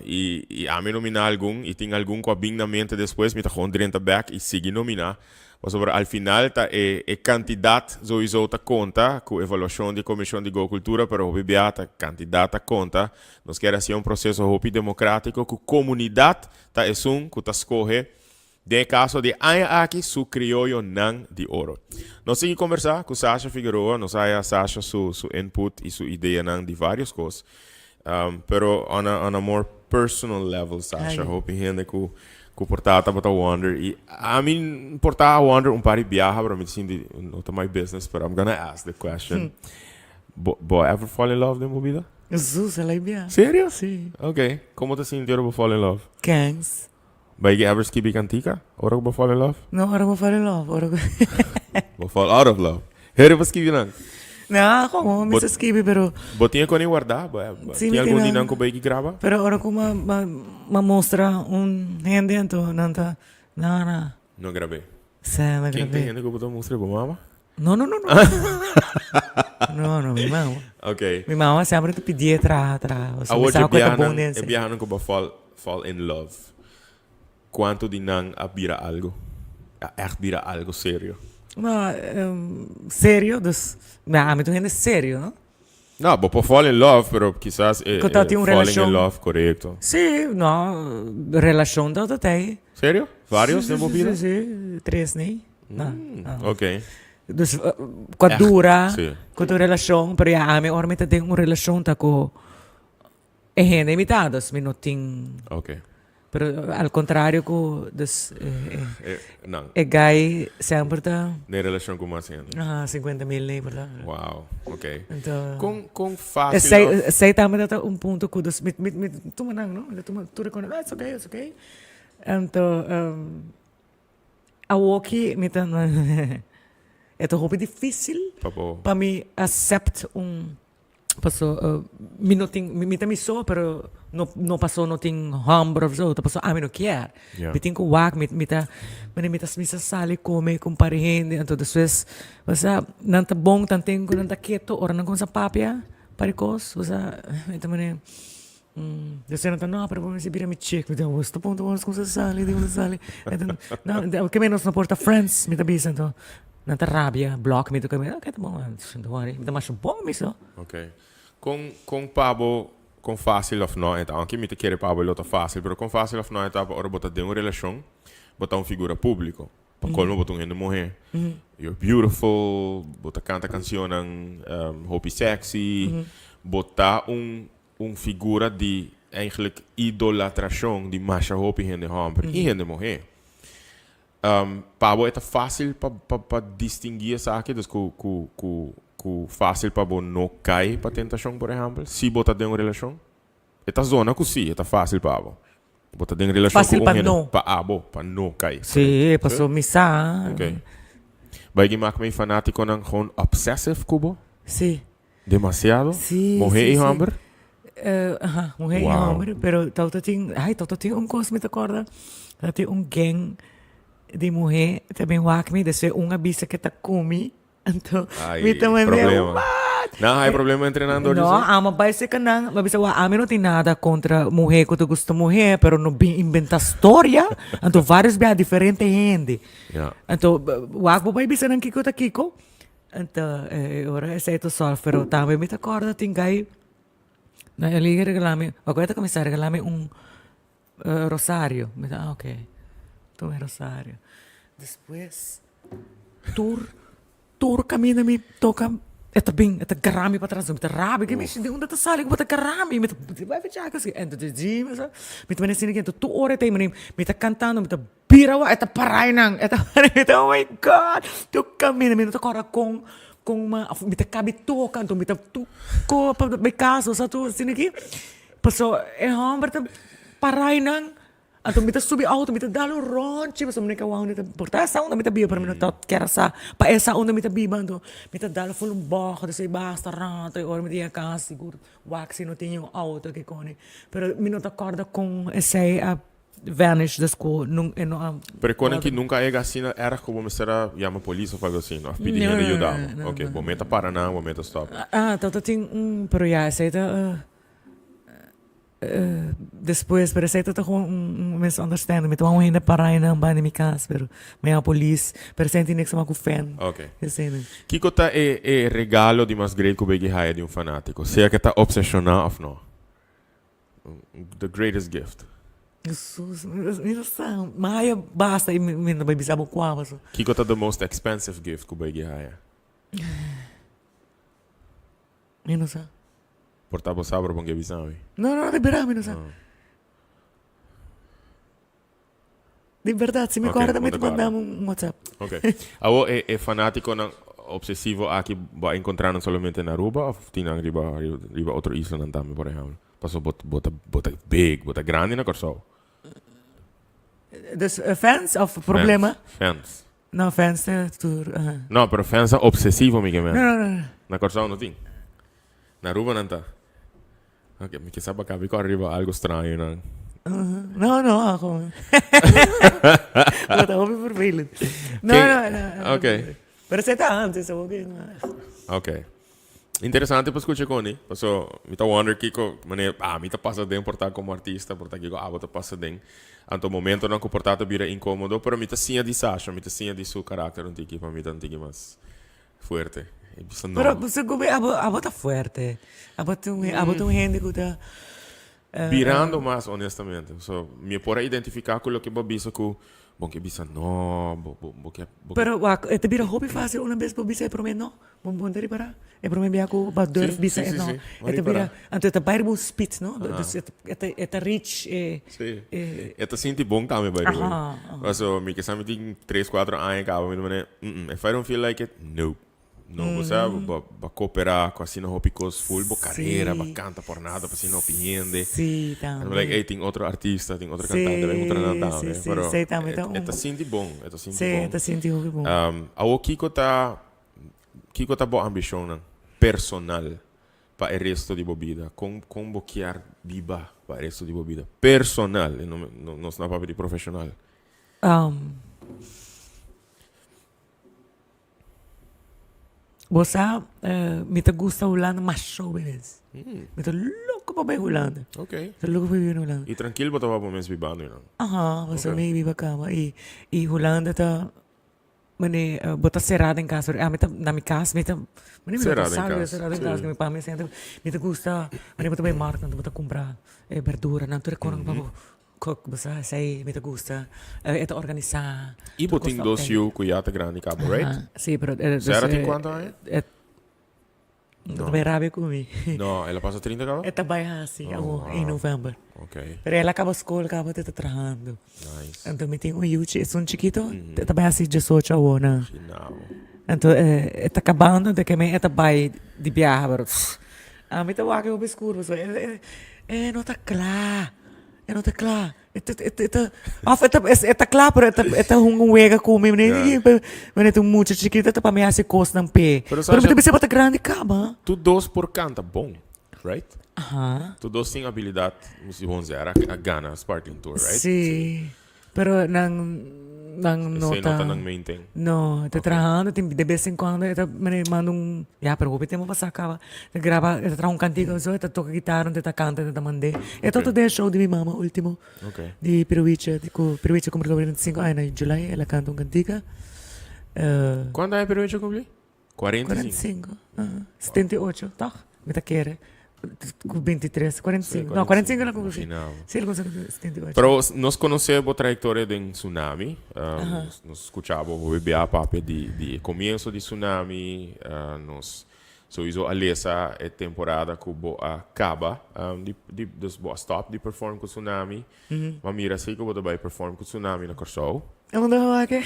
I i ami nominá algun i tin algun ku a bin na mente despues, mi ta gewoon drenta bèk i sigui nominá. Pasobra al final ta e e kantidat souiso ta konta ku evaluashon di Komishon di Go Kultura, pero hopi bia ta kantidat ta konta. Nos kier hasi un proseso hopi demokratiko ku komunidat ta esun ku ta skohe, den e kaso di e aña aki, su krioyonan di oro. Nos sigui kombersá ku Sasha Figueroa, nos haya Sasha su su input i su ideanan di vários kos. Pero on a on a more personal level, Sasha, hopi hende ku ku por ta tabata wonder i ami por ta a wonder un par di biaha, pero mi ta sinti no ta my business, pero I'm gonna ask the question. Bo bo a ever fall in love den bo bida? Zus, el a bia. Serio? Si. Ok. Como ta sinti ora bo fall in love? Kens. Bai ke ever skibi kantika ora ku bo fall in love? No, ora bo fall in love, ora ku. Bo fall out of love. Heri bo skibi nan? No, como mi sa skibi pero. Bo tin e koni warda? Bo Si, tin mi tin algun di nan. nan ku bai ki graba? Pero ora ku ma ma ma mustra un hende anto nan ta, no, no. No grab'é. Sa, no Ken ta grab'é. hende ku bo ta mustra? Bo mama? No, no, no, no. No, no, mi mama. Ok. Mi mama semper ta pidié traha, traha. Pasobra mi Awor sa dje ku e ta bon biahanan, den e esei. biahanan ku bo a fall, fall in love, kuantu di nan a bira algu? A ègt bira algu serio? No, serio, dus, na, ami ta un hende serio, no? No, bo por fall in love, pero kisas e, Ku ta e tin un falling in relashon. love, korekto. Sí, no, relashon ta ta tei. Serio? Varios Sí, den bo sí, bida? sí, sí, tres nee. No, no. Ok. Dus ku a Echt, dura sí. ku tu relashon, pero ya ami ora mi ta den un relashon ta ku e hende mi ta, dus mi no tin. Ok. Pero al contrario ku dus e E, nan. e guy semper ta. Den relashon ku mas hende. Aha, 50 mil nee por ta. Wow, ok. Anto. Kon, kon fácil Esei, of. esei tambe ta un punto ku dus mi, mi, mi tuma nan, no? Mi ta tuma tur e kos, ah, it's okay, it's okay. Anto, Awoki mi ta e ta hopi dificil Pa bo. pa mi accept un paso mi no tin mi ta mi so pero no no paso no tin homber of zo ta paso ami no kier Ja. mi tin ku wak mi mi ta mi mi ta mi sa sali come ku un par di hende anto despues osea nan ta bon tanten ku nan ta keto ora nan kuminsa papia par di kos osea mi ta mane Despues nan ta no pero bo mester bira mi chick mi ta wos ta punto wos kumsa sali di kumsa sali no ke menos no por ta friends mi ta bisa anto nan ta rabia block mi ta ok ta bon don't worry mi ta masha bon mi so. Ok kon kon pa bo kon facil of no e ta aunke mi ta kere pa bo lo ta facil pero kon facil of no e ta pa ora bo ta den un relacion bo ta un figura publico Pa colmo bo ta un hende muhe. You're beautiful, bo ta canta cancionnan hopi sexy, bo ta un un figura di eigenlijk idolatracion di masha hopi hende homber y hende muhe. Pa bo e ta facil pa pa pa distingui esaki, dus cu cu cu cu facil pa bo no cay pa tentacion por ehempel, si bo ta den un relacion? E ta zona cu si, e ta facil pa abo. Bo ta den relacion Facil cu pa un hende no. pa abo, pa no cay. Sí, paso mi sa. Ok. Bay di mak mi fanaticonan gewoon obsessive cu bo? Sí. Demasiado? Sí, Muhe sí, y sí. homber? Eh, aha, muhe y Wow. homber, pero tawata tin, ay, tawata tin un cos mi ta corda, tawata tin un gang di muhe ta bin wak mi, despues un a bisa ke ta cu mi, Anto, Ay, mi ta manda, problema. What? Nan hay problema entre nan dos, No, dice? amo bai seca nan. Ma bisa, wa, ami no tin nada contra muher cu ta gusta muher, pero no bin inventa storia. Anto, varios bia diferente hende. Ja. Anto, wak bo bai bisa nan kico ta kico. Anto, eh, ora esey ta solve, pero tambe mi ta corda tin guy, na el a regala mi, acuerda cu mi sa regala mi un Rosario. Mi ta, ah, ok. Tuma e rosario. Despues, tur, tur caminda mi toca. E ta bin, e ta gara mi patras, mi ta rabia, ke mishi di unda ta sali ku bo ta gara mi? Mi ta bai ficha aki, en ta di mi sa, mi ta manda asina ki tur ora e ta mi mi ta kantando, mi ta bira wak, e ta para einan, e ta para mi ta oh my God, tur kaminda mi no ta kòrda kon kon ma mi ta kabi toka, anto mi ta tur ko pa mi kas, osea tur asina ki, pasobra e hòmber ta para einan. Anto mi ta subi auto, mi ta dal un ronchi pasobra mi no ke wou unda ta por ta esa unda mi ta biba pero mi no ta kier a sa pa esa unda mi ta biba anto mi ta dal ful un bòg ta esei basta rato e ora mi ta yega kas sigur wak si no tin niun auto ke koni pero mi no ta kòrda kon esei a vanish des ku nun e no a Pero e koni aki nunka a yega asina erg ku bo mester a yama polis òf algo asina òf pidi hende yuda bo oke bo meta para nan bo meta stòp. Ah ta tin un pero ya esei ta. Despues, pero esei ta gewoon un misunderstanding. Mi ta wou un hende para einan banda di mi cas, pero mi a polis. Pero esei no tin niks te maken ku fan. Ok. Esei no. Kiko ta e e regalo di mas great ku bo yegi haya di un fanátiko? Sea ke ta opseshoná òf no. The greatest gift. Hesus, mi no sa. Mi haya basta i mi no bai bisa bo kua paso. Kiko ta the most expensive gift ku bo yegi haya? Mi no sa. Por ta bo sa pero bon ke bisa mi. No no di berdad mi no sa. Di berdad si mi corda mi ta manda un whatsapp. Ok. Awo e e fanaticonan obsesivo aki bo a encontra nan solamente na Aruba of tin nan riba riba otro islanan tambe por ehemplo? Paso bo bo ta bo ta big bo ta grandi na Kòrsou. Dus fans of problema? Fans. No, fans ta tur. No, pero fans ta obsesivo mi ke men. No, no, no. Na Kòrsou no tin. Na Aruba nan ta. Ok, mi ke sa baka mi kòrda riba algo straño nan. No, no, aho. Bo ta hopi vervelend. No, no, no. Ok. Pero esei ta antes, awor ke no. Ok. Interesante pa scucha Connie, paso mi ta wonder kico manera ami ta pasa den por ta como artista, por ta kico abo ta pasa den. Anto momentonan cu por ta ta bira incomodo, pero mi ta siña di Sasha, mi ta siña di su caracter un tiki, pa mi ta un tiki mas fuerte. E bisa no. Pero segun mi abo abo ta fuerte, abo ta un abo ta un hende cu ta. Birando mas honestamente. So mi por a identifica cu loke bo a bisa cu bo ke bisa no, bo bo bo ke bo ke. Pero wak e ta bira hopi facil una bes bo bisa e prome no. Bo bo ta ripará? E prome bia ku bo a durf bisa e no. E ta bira, anto e ta bai riba un speed, no? Dus e ta e ta reach e Sí. E ta sinti bon tambe by the way. Paso mi kisa mi tin tres cuatro aña kaba mi ta manera if I don't feel like it, nope. No, bo sa bo bo a cooperá ku asina hopi kos full bo karera, bo a kanta por nada pa asina hopi hende. Sí, tambe. I'm like, ey tin otro artista, tin otro kantante, bai puntra nan tambe. Sí, sí, sí, tambe ta un. E ta sinti bon, e ta sinti bon. Sí, e ta sinti hopi bon. Awor kiko ta Kiko ta bo ambishonnan personal pa e resto di bo bida? Kon kon bo kier biba pa e resto di bo bida? Personal, e no nos no a papia di profeshonal. Bo sa mi ta gusta Hulanda masha hopi bes. Mi ta loko pa bai Hulanda. Mi ta loko pa biba na Hulanda. I trankil bo ta wak bo mes bibando einan? Aha, pasobra mi biba kaba i Hulanda ta Mane bo ta será den kas pero ami ta na mi kas mi ta mane mi no ta Será den sali kas, será den kas sí. mi pa mi siente mi ta gusta mane bo ta bai markt anto bo ta kumpra e berduranan tur e konan pa bo cook bo sa esei mi ta gusta e ta organisá I bo tin dos yu ku ya ta grandi kaba right? Sí pero Sarah tin kuantu aña? No. Ta bai rabia ku mi. No, el a pasa trinta kaba? E ta bai hasi awor in november. Ok. Pero el a kaba skol kaba te ta trahando. Nice. Anto mi tin un yuchi, esun chikito, e ta bai hasi diesocho awor na. Ginabo. Anto e ta kabando anto ke mi e ta bai di biaha pero ami ta wak e hopi skur pasobra e e no ta kla, e no ta kla. E ta e ta of e ta e ta kla pero e ta e ta hunga un wega ku mi manera ta un mucha chikito ta pa mi hasi kosnan p'e. Pero Pero mi Sasha ta bisa bo ta grandi kaba. Tur dos por kanta bon, right? Aha. Tur dos tin abilidat, si bon zera a gana Sparkling Tour, right? Sí. Pero nan nan no Esei no ta ta nan main thing. No, e ta trahando tin de bes en cuando e ta mane manda un ya pero hopi tempo pasá kaba e ta graba e ta traha un kantika oso e ta toka gitara e ta kanta e ta mand'é. E ta otro den e show di mi mama ultimo di Piruwicha di ku Piruwicha kumpli 45 aña na July el a kanta un kantika. Kuantu aña Piruwicha kumpli? 45. 45, aha. 78, tòg? Mi ta kere. Ku 23, 45. No, 45 el a kumpli. Imagina bo. Sí, el a kumpli 78. Pero nos konosé bo trayektoria den Tsunami. Nos skucha bo hopi bia papia di di e komienso di Tsunami. Nos. Souiso a lesa e temporada ku bo a kaba di di dus bo a stop di perform ku Tsunami. M'a mira si ku bo ta bai perform ku Tsunami na Kòrsou. Unda bo wak e?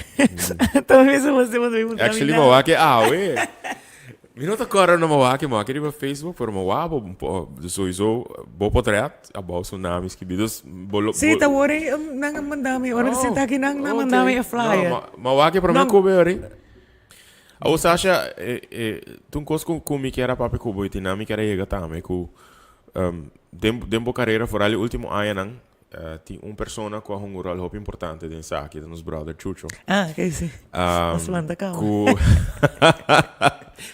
Ta bisa bo si bo ta bin puntra mi Actually m'a wak e awe. Mi no ta kòrda unda m'a wak e, m'a wak e riba Facebook pero m'a wak bo souiso bo potret abou Tsunami skibi dus bo lo Si ta wor e nan a manda mi ora mi sinta aki nan a manda mi e flyer. No m'a wak e prome ku bo ori. Awor Sasha, e e ta un kos ku ku mi kier a papia ku bo i tin nan mi kier a yega tambe ku den den bo karera foral e ultimo añanan tin un persona ku a hunga un ròl hopi importante den esaki, ta nos brother Chucho. Ah, ke si. Nos lanta kama. Ku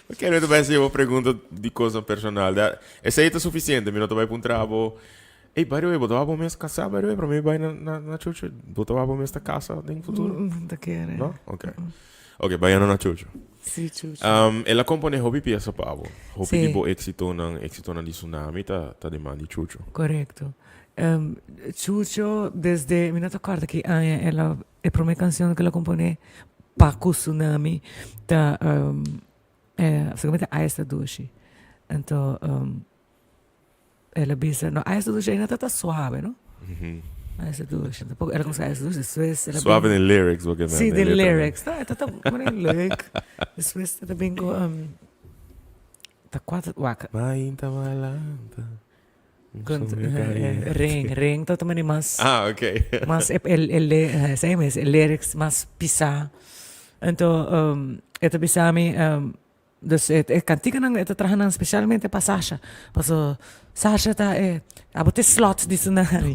Mi kier mi ta bai hasi bo pregunta di kosnan personal. Da esei ta sufisiente, mi no ta bai puntra bo, Ey, by the way, bo ta wak bo mes kasa by the way? Prome mi bai na na na Chucho, bo ta wak bo mes ta kasa den futuro? No ta kere. No? Ok. Ok, bayendo na Chucho. Sí, Chucho. El a kompone hopi piesa pa bo. Hopi Sí. di bo éksitonan, éksitonan di Tsunami ta ta den man di Chucho. Korekto. Chucho desde, mi no ta kòrda ki aña el a, e promé kanshon ku el a komponé pa ku Tsunami ta seguramente Ai Esta Dushi. Anto El a bisa, no, ijs dushi ainda ta ta suave, no? Ijs dushi, tampoco el a cuminsa ijs dushi, despues el a bin. Suave den lyrics bo ke men. Si, den lyrics, no, e ta ta pone leuk. Despues e ta bin cu ta cua ta wak. Mainta malanta. Ring, ring ta ta mane mas. Ah, ok. Mas e e esey mes, e lyrics mas pisa. Anto e ta bisa mi. Dus e e kantikanan e ta traha nan spesialmente pa Sasha. Paso Sasha ta e abo ta e slot di Tsunami.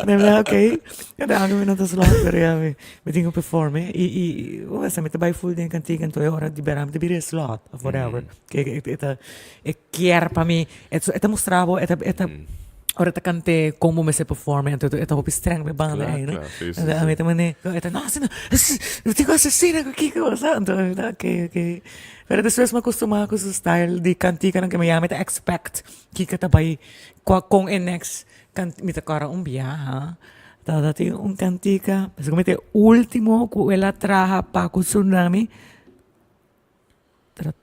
Mi a ok, anto mi no ta slot pero ya mi mi tin ku perform e i i esta mi ta bai ful den e kantika anto e ora di bera mi ta bira e slot of whatever. Ke e ta e kier pa mi e ta mustra bo e ta e ta ora e ta kant'é kon bo mester perform anto e ta hopi streng pa e banda ei no. Anto ami ta mane e ta no asina no tin ku hasi asina ku kiko sa anto mi ta okay okay pero despues mi a kustumá ku su style di kantikanan ke mi ya mi ta expect kiko ta bai kua kon e next mi ta kòrda un biaha tabata tin un kantika pasobra mi ta e ultimo ku el a traha pa ku Tsunami. Tra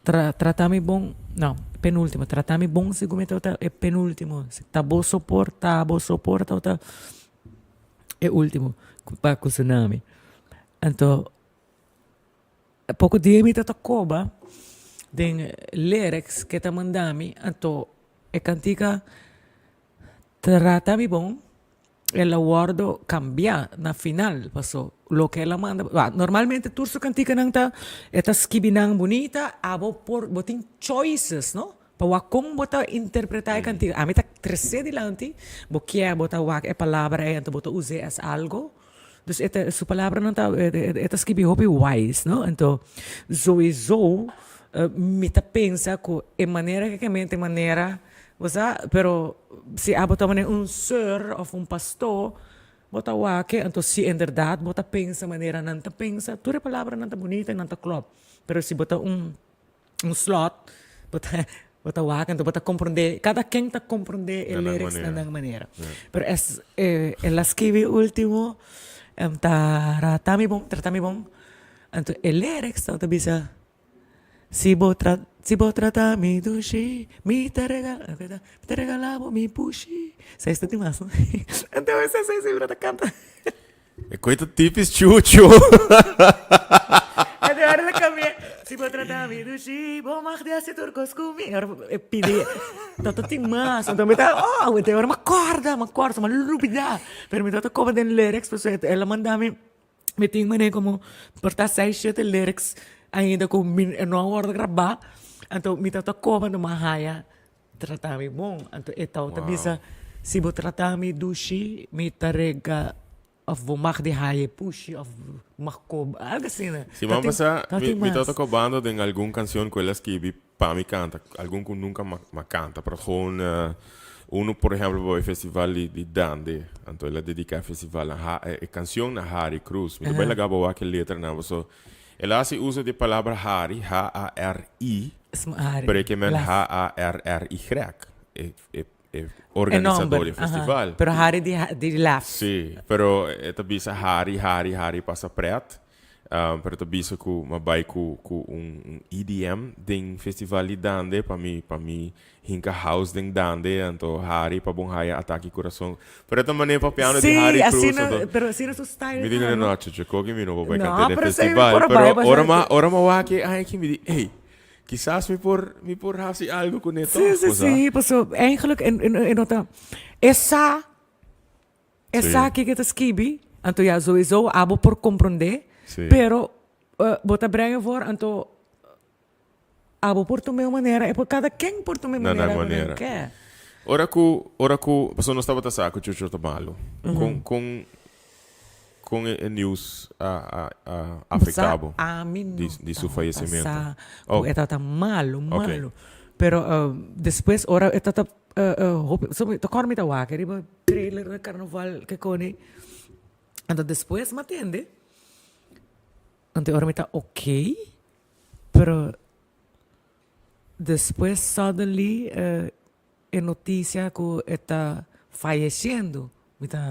tra trata mi bon, no, penultimo, trata mi bon segun mi tabata e penultimo, si ta bo soporta, bo soporta tabata e ultimo ku pa ku tsunami. Anto poko dia mi tabata koba den lyrics ke ta manda mi, anto e kantika trata mi bon. El a wordo cambia na final paso loke el a manda normalmente tur su cantikanan ta e ta skibi nan bunita abo por bo tin choices no pa wak con bo ta interpreta e cantika ami ta trece dilanti bo kier bo ta wak e palabra ey anto bo ta use as algo dus e ta su palabranan ta e ta skibi hopi wise no anto sowiso mi ta pensa cu e manera ke mente manera Bo sa, pero si abo ta manera un seur of un pastor, bo ta wak e, anto si inderdaad bo ta pensa manera nan ta pensa, tur e palabranan ta bunita i nan ta klop. Pero si bo ta un un slot, bo ta bo ta wak anto bo ta komprondé, kada ken ta komprondé e lyrics na nan manera. Pero es e el a skibi ultimo, ta rata mi bon, trata mi bon, anto e lyrics tabata bisa. Si bo tra si bo trata mi dushi mi ta rega mi ta regala bo mi pushi Sa esta tin mas no Anto esa esa esa ta canta. E koe ta tipis chucho. Anto ora ta cambia Si bo trata mi dushi bo mag di hasi tur kos ku mi Ora e pidi ta ta tin mas anto mi ta oh anto ora mi a corda mi a corda mi a lubida pero mi tabata koba den lyrics pasobra el a manda mi Mi tin manera como por ta seis shete lyrics ainda cu mi no a wordo graba anto mi ta koba no mas haya trata mi bon anto e tawata bisa si bo trata mi dushi mi ta rega of bo mag di haya e pushi of mag koba algo asina. Siman pasa mi tawata kobando den algun cancion cu el a skibi Pa mi canta, algun cu nunca m'a canta, pero gewoon uno por ehempel pa e festival di di Dande, anto el a dedica e festival na Ha e cancion na Harry Cruz. Mi ta bay laga bo wak e letranan paso el a haci uso di e palabra Harry, H-A-R-I, pero e ke men H-A-R-R-Y, e e e organisador di e festival. Pero Harry di di laf. Si, pero e ta bisa Harry, Harry, Harry pasa pret. Pero ta bisa ku m'a bai ku ku un un EDM den festival di Dande pa mi pa mi hinka house den Dande anto hari pa bon haya ataki kurason. Pero ta manera papiando di Sí, Harry Cruz asina, anto pero asina su style mi di ta, no no? no Chucho Koki mi no por bai No, kanta den pero esei mi festival. por a Pero bai pa ora sa m'a ora m'a wak e aña aki mi di ey kisas mi por mi por hasi algo kuné Sí, tòg, sí, bo sa. sí, paso eigenlijk e e no ta e sa E sa kiko e ta skibi, anto ya sowieso abo por komprondé, pero bo ta brenga for anto abo por tuma e manera, e por kada ken por tuma e manera ku nan ke. Ora ku, ora ku, pasobra nos tabata sa ku Chucho ta malu, kon kon kon e news a a a afekta bo di di su fayesimentu? Ami no tabata sa ku e tabata malu, malu, pero despues ora e tabata Hopi so mi ta kòrda mi ta wak riba trailer na karnaval ke koni anto despues mi a tende anto e ora mi ta ok pero despues suddenly e notisia ku e ta fayesiendo mi ta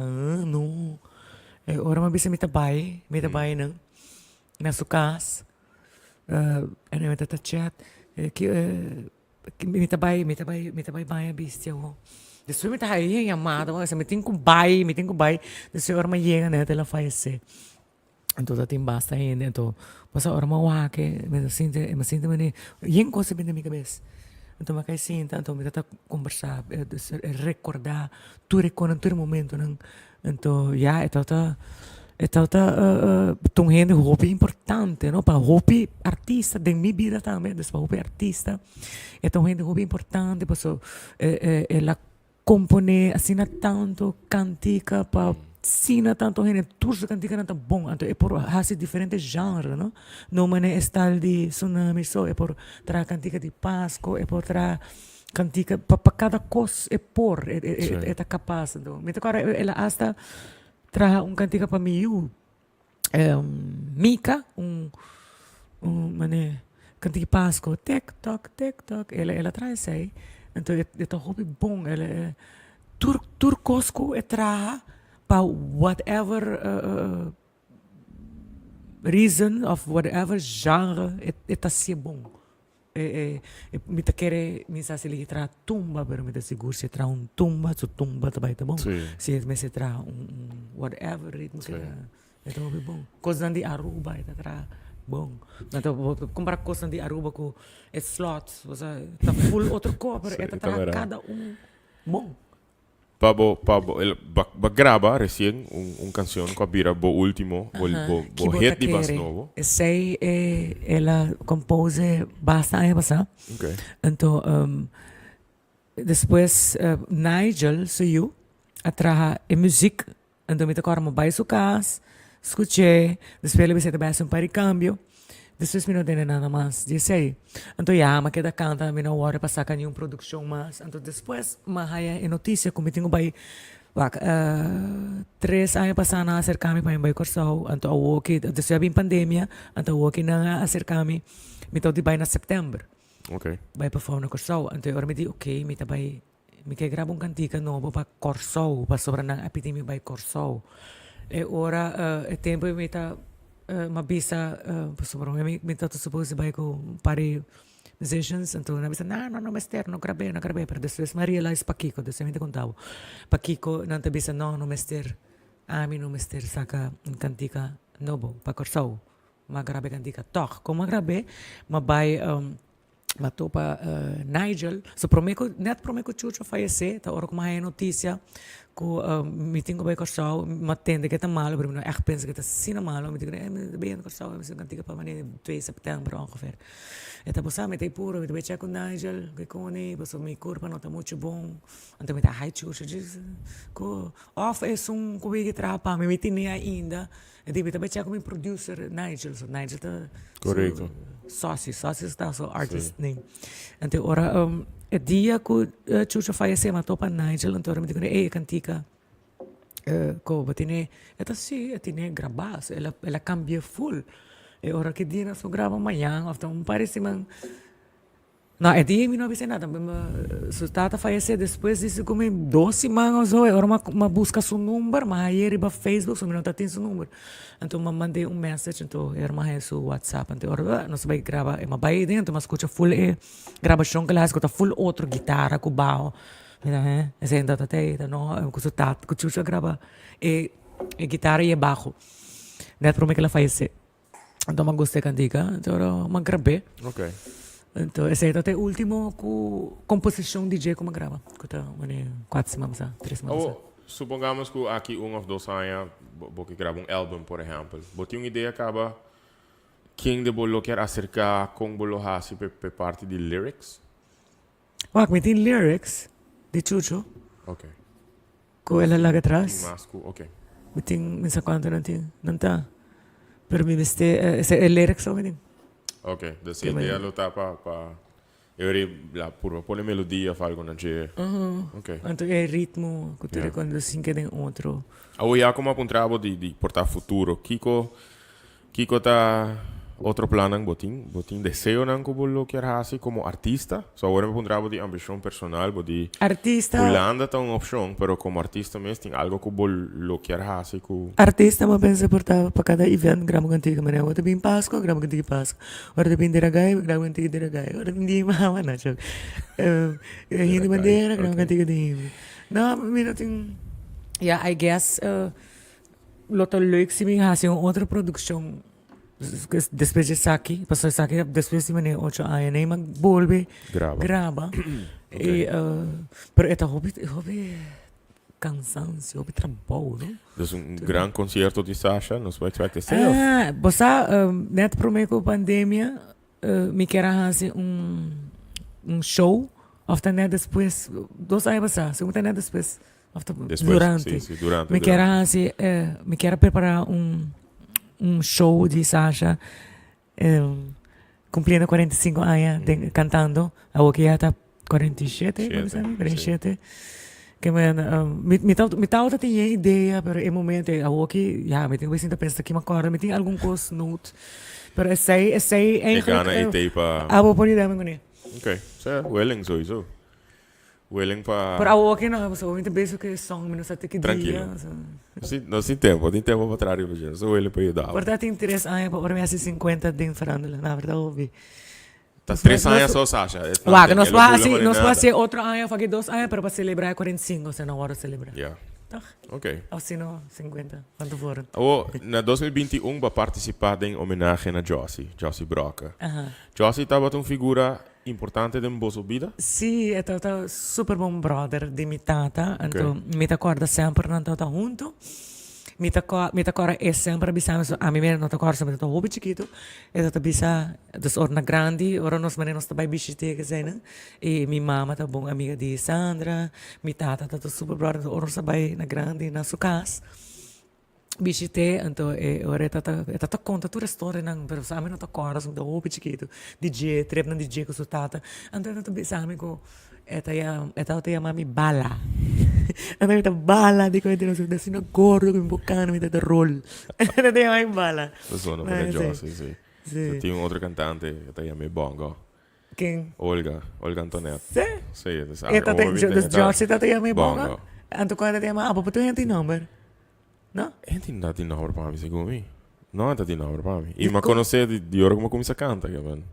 no e ora mi a bisa mi ta bai mi ta bai nan na su kas en mi ta chat Mi ta bai, mi ta bai, mi ta bai baña bisti awor. Despues mi ta haña e yamada, mi ta tin ku bai, mi tin ku bai. Despues ora mi a yega nèt el a fayesé. Anto ta tin basta hende, anto pasa ora mi a wak e, mi ta sinti, mi a sinti manera yen kos a bini den mi kabes. Anto mi a kai sinta, anto mi ta kombersá, rekordá tur e konan, tur e momentonan. Anto ya e tabata e tabata ta un hende hopi importante no pa hopi artista den mi bida tambe dus pa hopi artista e ta un hende hopi importante paso el a compone asina tanto cantica pa asina tanto hende tur su canticanan ta bon anto e por haci diferente genre no no manera e style di tsunami so e por traha cantica di pasco e por traha Kantika pa pa kada kos e por e e ta kapas anto mi ta kòrda el a asta traha un kantika pa mi yu Mika un un manera kantika di pasko tik tok tik tok el el a traha esei anto e ta hopi bon el e tur tur kos ku e traha pa whatever reason of whatever genre e ta hasié bon. Mi ta kere mi sa si e traha tumba pero mi ta sigur si e traha un tumba su tumba ta bai ta bon si e mester traha un whatever ritmo ke e ta hopi bon kosnan di Aruba e ta traha bon nan ta kumpara kosnan di Aruba ku e slot ta full otro kos pero e ta traha kada un bon. Pa bo, pa bo, el, ba, ba graba recien un, un cancion cu a bira bo ultimo, bo, bo, bo Ki bo hit ta di Bas kere? Nobo. Esey e, el a compose basta aña pasá. Ok. Anto, despues Nigel, su yu, a traha e muziek. Anto mi ta kòrda mi bai su kas, skuch'é, despues el a bisa e ta bai hasi un par di kambio, despues mi no tende nada mas di esei. Anto ya mi a keda kanta, mi no wòrdu pa saka niun produkshon mas. Anto despues mi a haña e notisia ku mi tin ku bai wak tres aña pasá nan a aserká mi pa mi bai Kòrsou, anto awoki, despues a bin pandemia, anto awoki nan a aserká mi, mi ta di bai na sèptèmber bai perform na Kòrsou. Anto e ora mi di oke mi ta bai. Mi ke graba un kantika nobo pa Kòrsou, pasobra nan a pidi mi bai Kòrsou. E ora, e tempu mi ta, mi a bisa, pasobra mi mi ta supose bai ku un par di musicians, anto nan a bisa, no, no, no mester, no grab'é, no grab'é. Pero despues mi a realize pakiko, despues mi ta konta bo pakiko nan ta bisa, no, no mester, ami no mester saka un kantika nobo pa Kòrsou. Mi a graba e kantika tòg. Komo a grab'é, mi a bai. M'a topa Nigel, so prome ku nèt prome ku Chucho fayesé ta ora ku m'a haña notisia ku mi tin ku bai Kòrsou, m'a tende ke ta malu pero mi no ègt pensa ke ta asina malu, mi tin ku mi ta bini Kòrsou mi hasi un kantika pa manera twee sèptèmber òngeveer. E ta bo sa mi ta e puru mi ta bai chèk ku Nigel ke koni pasobra mi kurpa no ta muchu bon, anto mi ta hai Chucho djis ku òf esun ku wiki traha pa mi mi tene ainda. E di mi ta bay ku mi producer Nigel, so Nigel ta Correcto. su socio, socio ta su artist name. Anto ora e dia ku Chucho fayece mi a topa Nigel, anto ora mi di kune ey e kantika ku bo tene, e ta si e tene grabá, so el a el a kambia ful. E ora ki dia nos por graba mañan of ta un par di siman. No, e dia mi no a bisa nada. Su tata fayesé despues di su come dos siman of zo. E ora m'a buska su number, m'a haye riba Facebook, so mi no ta tin su number. Anto m'a mand'é un message, anto e ora m'a haye su WhatsApp. Anto e ora nos a bai graba, e m'a bai aden, anto m'a skucha ful e grabashon ku el a hasi ku ta ful otro gitara ku baho. Mi ta he, esei no ta tei, ta no, ku su tata, ku Chucho a graba e gitara i e baho. Nèt promé ku el a fayesé. Anto m'a gusta e kantika, anto ora m'a grab'é. Ok. Anto esei ta e ultimo ku komposishon di dje ku m'a graba, ku ta manera kuater siman pasá, tres siman pasá. Awor, supongamos ku aki un òf dos aña bo ke graba un album, por ehèmpel. Bo tin un idea kaba ken di bo lo kier aserká, kon bo lo hasi p'e parti di lyrics? Wak, mi tin lyrics di Chucho. Ok. Ku el a laga atras. Tin mas ku, ok. Mi tin, mi sa kuantu nan tin, nan ta. Pero mi mester, esei e lyrics so mi tin. Ok, dus e idea lo ta pa, pa e ora ei la purba pone melodia of algo na dje. Ok. Anto e ritmo ku tur e kos sin ke den otro. Awor ya komo a puntra bo di di por ta futuro, kiko Kiko ta otro plannan bo tin? Bo tin deseonan ku bo lo kier hasi komo artista? So awor mi puntra bo di ambishon personal, bo di Artista. Hulanda ta un opshon, pero komo artista mes tin algo ku bo lo kier hasi ku. Artista mi a pensa por ta pa kada event graba kantiga manera ora ta bin Pascua graba kantiga di Pascua, ora ta bin Deragai graba kantiga di Deragai, ora ta bin Dia di Mama no joke Himno di Bandera graba kantiga di himno. No mi no tin ya I guess. Lo ta leuk si mi hasi un otro produccion despues di esaki, pasobra esaki ta despues di manera ocho aña nei mi a bolbe graba y pero e ta hopi hopi cansancio hopi trabou no. Dus un gran concierto di Sasha nos por expect esei of? Ah bo sa net prome cu pandemia mi kier a hasi un un show of ta net despues dos aña pasa segun ta net despues. Of ta Despues, durante. sí, sí, durante, Mi kier a durante. hasi, eh, mi kier a prepará un, un show di Sasha, eh, cumpliendo 45 aña den, cantando. Awor ki ya ta 47, Siete, por mi sí. 47. Ke men, um, mi, mi ta, mi tabata tin e idea, pero e momento ei, awor ki, ya, mi tin ku bai sinta pensa ki mi a kòrda, mi tin algun kos note. Pero esei, esei E eigenlijk, gana eh, e tei pa. abo por yuda mi kuné. Ok, sea, willing sowieso. Willing pa. Pero awor ke no, pasobra mi ta bezig ku e song, mi no sa te ki dia. Trankilo. Si, nos tin tempo, tin tempo pa traha riba dje. Nos ta willing pa yuda bo. Por ta tin tres aña pa ora mi hasi sinkuenta den farándula. Na berdad hopi. Ta tres aña so, Sasha. Wak, nos por hasi, nos por hasi otro aña of aki dos aña, pero pa selebrá e 45, osea no wòrdu selebrá. Ya. Tòg? Ok. Of si no, sinkuenta, van tevoren. Awor, na 2021 bo a partisipá den homenahe na Jossy, Jossy Brokke. Aha. Jossy tabata un figura importante den boso bida? Sí, e tabata super bon brother di mi tata. Anto mi ta kòrda semper nan tabata huntu. Mi ta mi ta kòrda e semper a bisa mi, ami mira no ta kòrda mi tabata hopi chikitu. E tabata bisa, dus ora na grandi, ora nos manera nos ta bai bishit'é eseinan, i mi mama ta bon amiga di Sandra, mi tata tabata super brother, anto ora nos a bai na grandi na su kas, Bishit'é, anto e ora e tata e tata konta tur e storianan, pero sa mi no ta kòrda pasobra mi ta hopi chikitu, di dje, tripnan di dje ku su tata. Anto e tata bisa mi ku e ta yama e tabata yama mi Bala. Anto mi ta Bala dikon e tene su asina gordo ku mi por kana mi ta ta rol. E ta yama mi Bala. Ta sona manera Jossy, si. Si. Tin un otro kantante ku ta yam'é Bongo. Ken? Olga, Olga Antonet. Sí? Sí, dus E ta hopi dus George ta ta yama e Bongo? Bongo. Anto kon e ta ta yama abo? Por tur hende tin nomber, no? Hende no ta tin nomber pa mi, segun mi. No ta tin nomber pa mi. I mi a konosé di di ora ku mi a kuminsá kanta, ke men.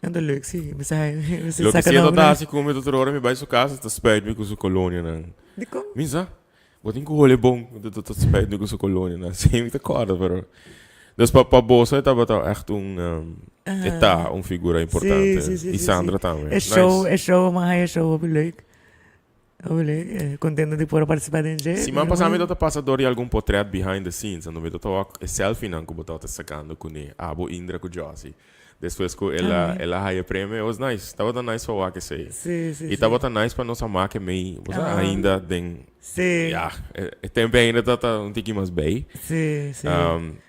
Anto leuk si, mi sa mi sa Loke saka si e ta nomber. ta hasi ku mi tur ora mi bai su kas, e ta spuit mi ku su kolonianan. Dikon? Mi sa. Bo tin ku hole bon, bo ta spijt mi ku su kolonia. Sí, mi ta kòrda, pero. Dus pa pa boso e tabata ègt un e ta un figura importante. Sí, sí, sí, I sí, Sandra sí. tambe. E show, Nice. e show, mi a haña e show hopi leuk. Hopi leuk. Eh, kontento di por a partisipá den dje. Siman pasá mi tabata pasa dor di algun potret behind the scenes, anto mi tabata wak e selfienan ku bo tabata sakando kuné, abo, Indra ku Jossy. Despues ku el a el a haya premio, it was nice. Tabata nice pa wak esei. Sí, sí, I sí. tabata nice pa nos a make mei, bo sa, Aha. ainda den, Sí. ya, e e tempo ainda tabata un tiki mas bei. Sí, sí.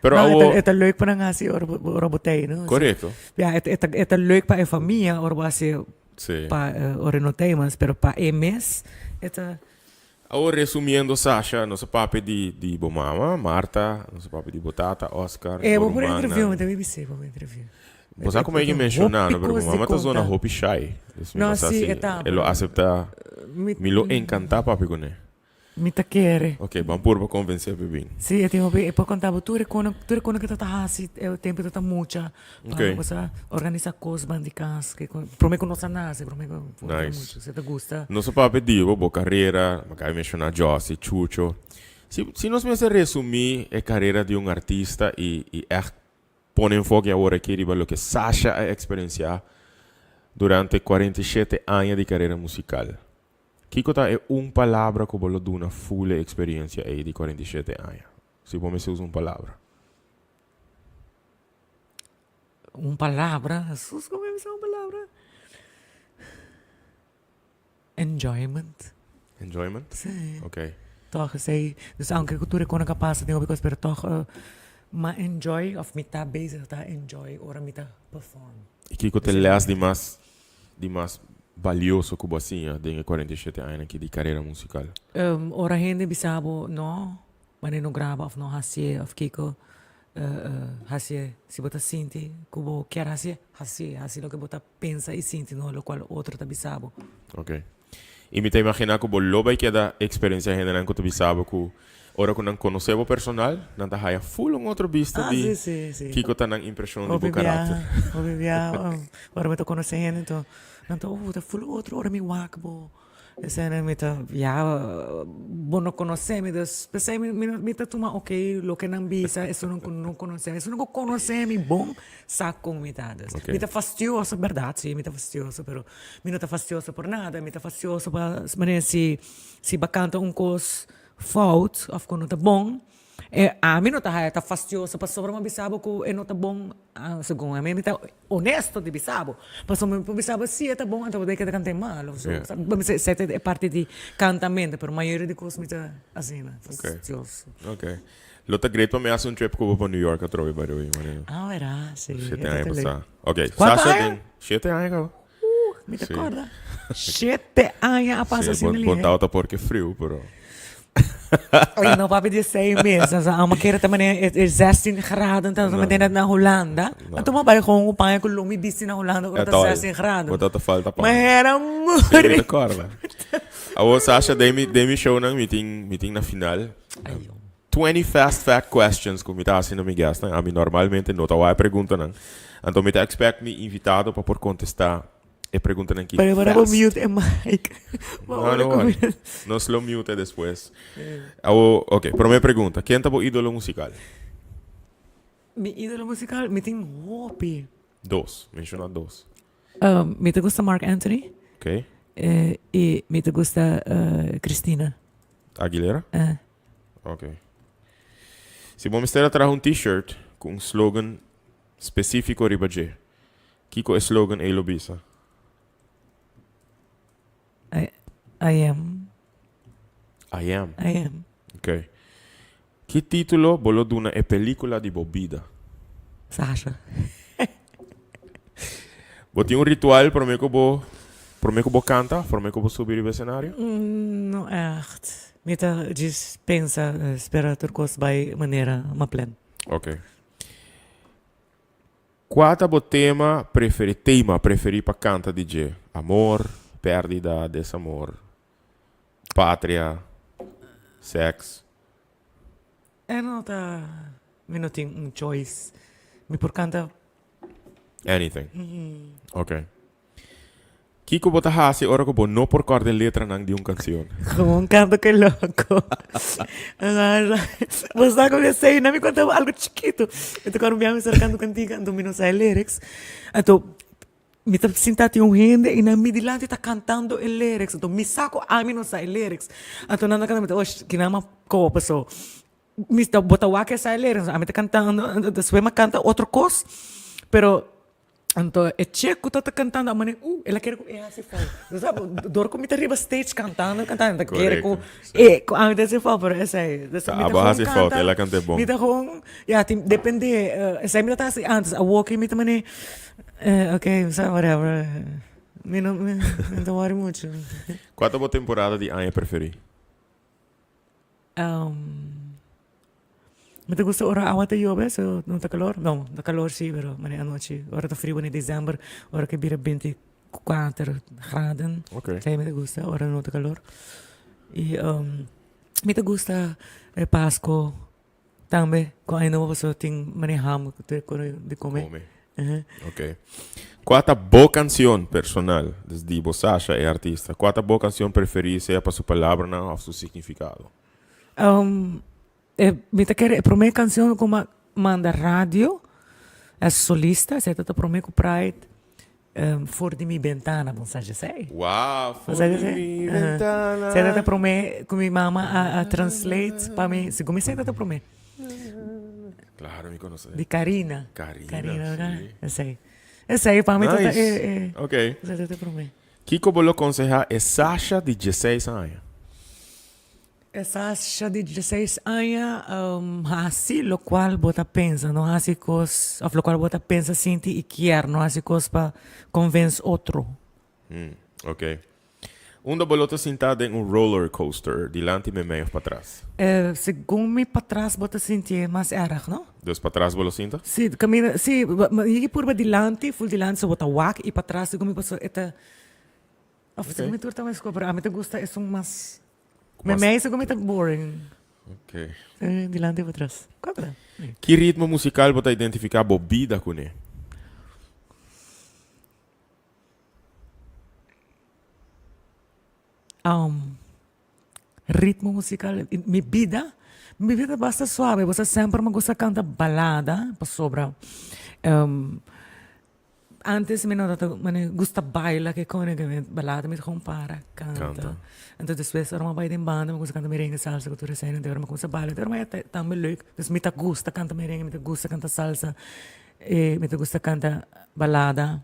Pero No, e ta awo e ta leuk pa nan hasi ora bo ora bo ta ei, no? Korekto. Ya, e ta e ta e ta leuk pa e famia ora bo hasi Sí. pa ora e no ta ei mas, pero pa e mes e ta. Awor resumiendo Sasha, nos a papia di di bo mama, Martha, nos a papia di bo tata, Oscar, E bo bo por rumannan. interview, mi ta BBC bo por interview. Bo sa como e menciona, no, pero bo mama ta zona hopi shy. Dus mi No, no sa si, si e ta. e lo acepta. Mi lo encanta papia cune. Mi ta kere. Ok, ban purba convence pe bin. Si, e tin hopi, e por conta bo tur e kono, tur e kono ke ta ta hasi e tempo ta ta mucha. Ok. Bo sa organisa kos ban di kas, ke kon, prome ku nos a nase, prome ku ta Nice. mucha, si e ta gusta. Nos a papia di bo, bo carera, mi a caba di menciona Jossy, Chucho. Si, si nos mester resumi e carera di un artista y, y echt Pone enfoke awor aki riba loke Sasha a eksperensiá durante 47 aña di karera musikal. Kiko ta e un palabra ku bo lo duna ful e eksperensia ei di 47 aña? Si bo mester usa un palabra. Un palabra? Hesus, komo mi a bisa un palabra? Enjoyment. Enjoyment? Sí. Ok. Toch esei, dus aunke ku tur e kona ka pasa den hopi kos, pero toch m'a enjoy of mi ta bezig ta enjoy ora mi ta perform. I kiko ta e les di mas di mas balioso ku bo a siña den e 47 añanan aki di karera musikal? Ora hende bisa bo no, manera no graba of no hasié of kiko, hasié. Si bo ta sinti ku bo kier hasié, hasié. Hasi loke bo ta pensa i sinti, no lokual otro ta bisa bo. Ok. I mi ta imaginá ku bo lo bai keda eksperensiá hendenan ku ta bisa bo ku ora ku nan konosé bo personal, nan ta haya ful un otro bista Ah, di si, si, si. kiko ta nan impreshon di bo Hopi karakter. biaha, hopi biaha, ora mi ta konosé hende, anto nan ta, oh, ta ful otro ora mi wak bo. Esei mi ta, ya, bo no konosé mi, dus p'esei mi mi mi ta tuma oke loke nan bisa, esun ku no konosé mi, esun ku konosé mi bon sa kon mi ta. Dus mi ta fastioso, bèrdat si, mi ta fastioso, pero mi no ta fastioso por nada, mi ta fastioso pa manera si si bo a kanta un kos fout òf ku no ta bon, e ami no ta haya ta fastioso pasobra mi a bisa bo ku e no ta bon. Segun ami, mi ta honesto di bisa bo. Pasobra mi por bisa bo si e ta bon, anto bo ta keda kanta e malo. So, bo mester esei ta e parti di kantamento, pero mayoria di kos mi ta asina, fastioso. Ok. Lo ta great pa mi hasi un trip ku bo pa New York atrobe, by the way, manera. Ah, wera, si. Shete aña pasá. Ok, Kuantu Sasha aña? den shete aña kaba. Mi ta korda. Shete aña a pasa Sí, asina bon, lihe. bon tawata porque friu, pero. Oye, no papia di esei mes. O sea, amo kere ta manera e e 16 graden ta No. manera na Hulanda. No. Anto mo bai gewoon un paña ku lo mi bisti na Hulanda ora E ta tòl. 16 graden. Bo tawata falta Ma paña. era Sí, mi muri. ta korda. Awor, Sasha, den mi, den mi shownan mi tin, mi tin na final. Ay, yo. 20 fast fact questions ku mi ta hasi na mi guestnan. Ami normalmente no ta wak e preguntanan. Anto mi ta expect mi invitado pa por contesta e preguntanan ki Pero para bo fast. mute e mic. No, no worry. Nos lo mute despues. Awo, ok, prome pregunta. Ken ta bo idolo musical? Mi idolo musical? Mi tin hopi. Dos. Menciona dos. Mi ta gusta Marc Anthony. Ok. Y mi ta gusta Christina. Aguilera? Eh. Ok. Si bo mester a traha un t-shirt cu un slogan specifico riba dje, kico e slogan ey lo bisa? I, I am. I am. I am. Ok. Ki titulo bo lo duna e pelicula di bo bida? Sasha. Bo tin un ritual prome cu bo prome cu bo canta, prome cu bo subi riba escenario? No echt. Mi ta djis pensa, spera tur cos bay manera m'a plan. Ok. Cua ta bo tema preferi, tema preferi pa canta di dje? Amor, perdida, desamor, patria, sex? E no ta, mi no tin un choice. Mi por canta. Anything. Ok. Kiko bo ta hasi ora ku bo no por kòrda e letranan di un kansion? Gewoon kanta ke loko. Bo sa ku esei na mi konta bo algu chikitu. Mi ta kòrda un bia mi staba kanta un kantika anto mi no sa e lyrics. Anto mi ta sinta tin un hende i na mi dilanti ta kantando e lyrics. Anto mi sa ku ami no sa e lyrics. Anto nan ta kanta mi ta osh kinan a koba paso. Mi ta bo ta wak e sa e lyrics. Ami ta kantando despues mi a kanta otro kos pero. Anto e che cu ta ta cantando a manera uh el a kere cu e haci fout. Bo sa dor cu mi ta riba stage cantando cantando mi ta kere cu e cu ami ta haci fout pero esey Ta abo a haci fout el a canta e bon. Mi ta gewoon ya tin depende esey mi ta ta haci antes awor ki mi ta manera ok bo sa whatever mi no mi no ta worry mucho. Cua ta bo temporada di aña preferi? Mi ta gusta ora awa ta yobe, so no ta calor. No, ta calor si, pero manera anochi, ora ta frio den december, ora ke bira 24 graden. Ok. Esei mi ta gusta, ora no ta calor. Y mi ta gusta e Pasco tambe, cu aña nobo pasobra tin manera ham di come. Come. Ok. Cua ta bo cancion personal, dus di bo Sasha e artista, cua ta bo cancion preferi sea pa su palabranan of su significado? E mi ta kere e prome cancion cu mi manda radio as solista, esei ta ta prome cu Pride For di mi bentana, bo sa esei? Wow, for di mi bentana. Esei ta ta prome cu mi mama a translate pa mi, segun mi esei ta ta prome. Claro, mi conoce. Di Karina. Karina, Karina, si. Esei. Esei pa mi ta ta Nice. e, e. Ok. Esei ta ta prome. Kico bo lo conseha e Sasha di dieseis aña? E Sasha di dieseis aña hasi locual bo ta pensa, no hasi cos, of locual bo ta pensa, sinti y kier, no hasi cos pa convence otro. Ok. Unda bo lo ta sinta den un roller coaster, dilanti, meimei of patras? Segun mi patras bo ta sinti mas erg, no? Dus patras bo lo sinta? Si, caminda, si, yigi purba dilanti, full dilanti so bo ta wak y patras segun mi pasobra e ta, of segun mi tur ta mescua, pero ami ta gusta esun mas Meimei segun mi ta boring. Ok. Dilanti y patras. Cua ta? Ki ritmo musical bo ta identifica bo bida cune? Ritmo musical mi bida? Mi bida ta basta suave. Bo sa semper mi gusta canta balada pasobra antes mi no tabata mane gusta baila ke kone ke balada mi ta gewoon para canta. Enton despues ora mi a bai den banda mi cuminsa canta merengue salsa ku tur esei ora mi cuminsa baila tur e tambe leuk. Dus mi ta gusta canta merengue mi ta gusta canta salsa mi ta gusta canta balada.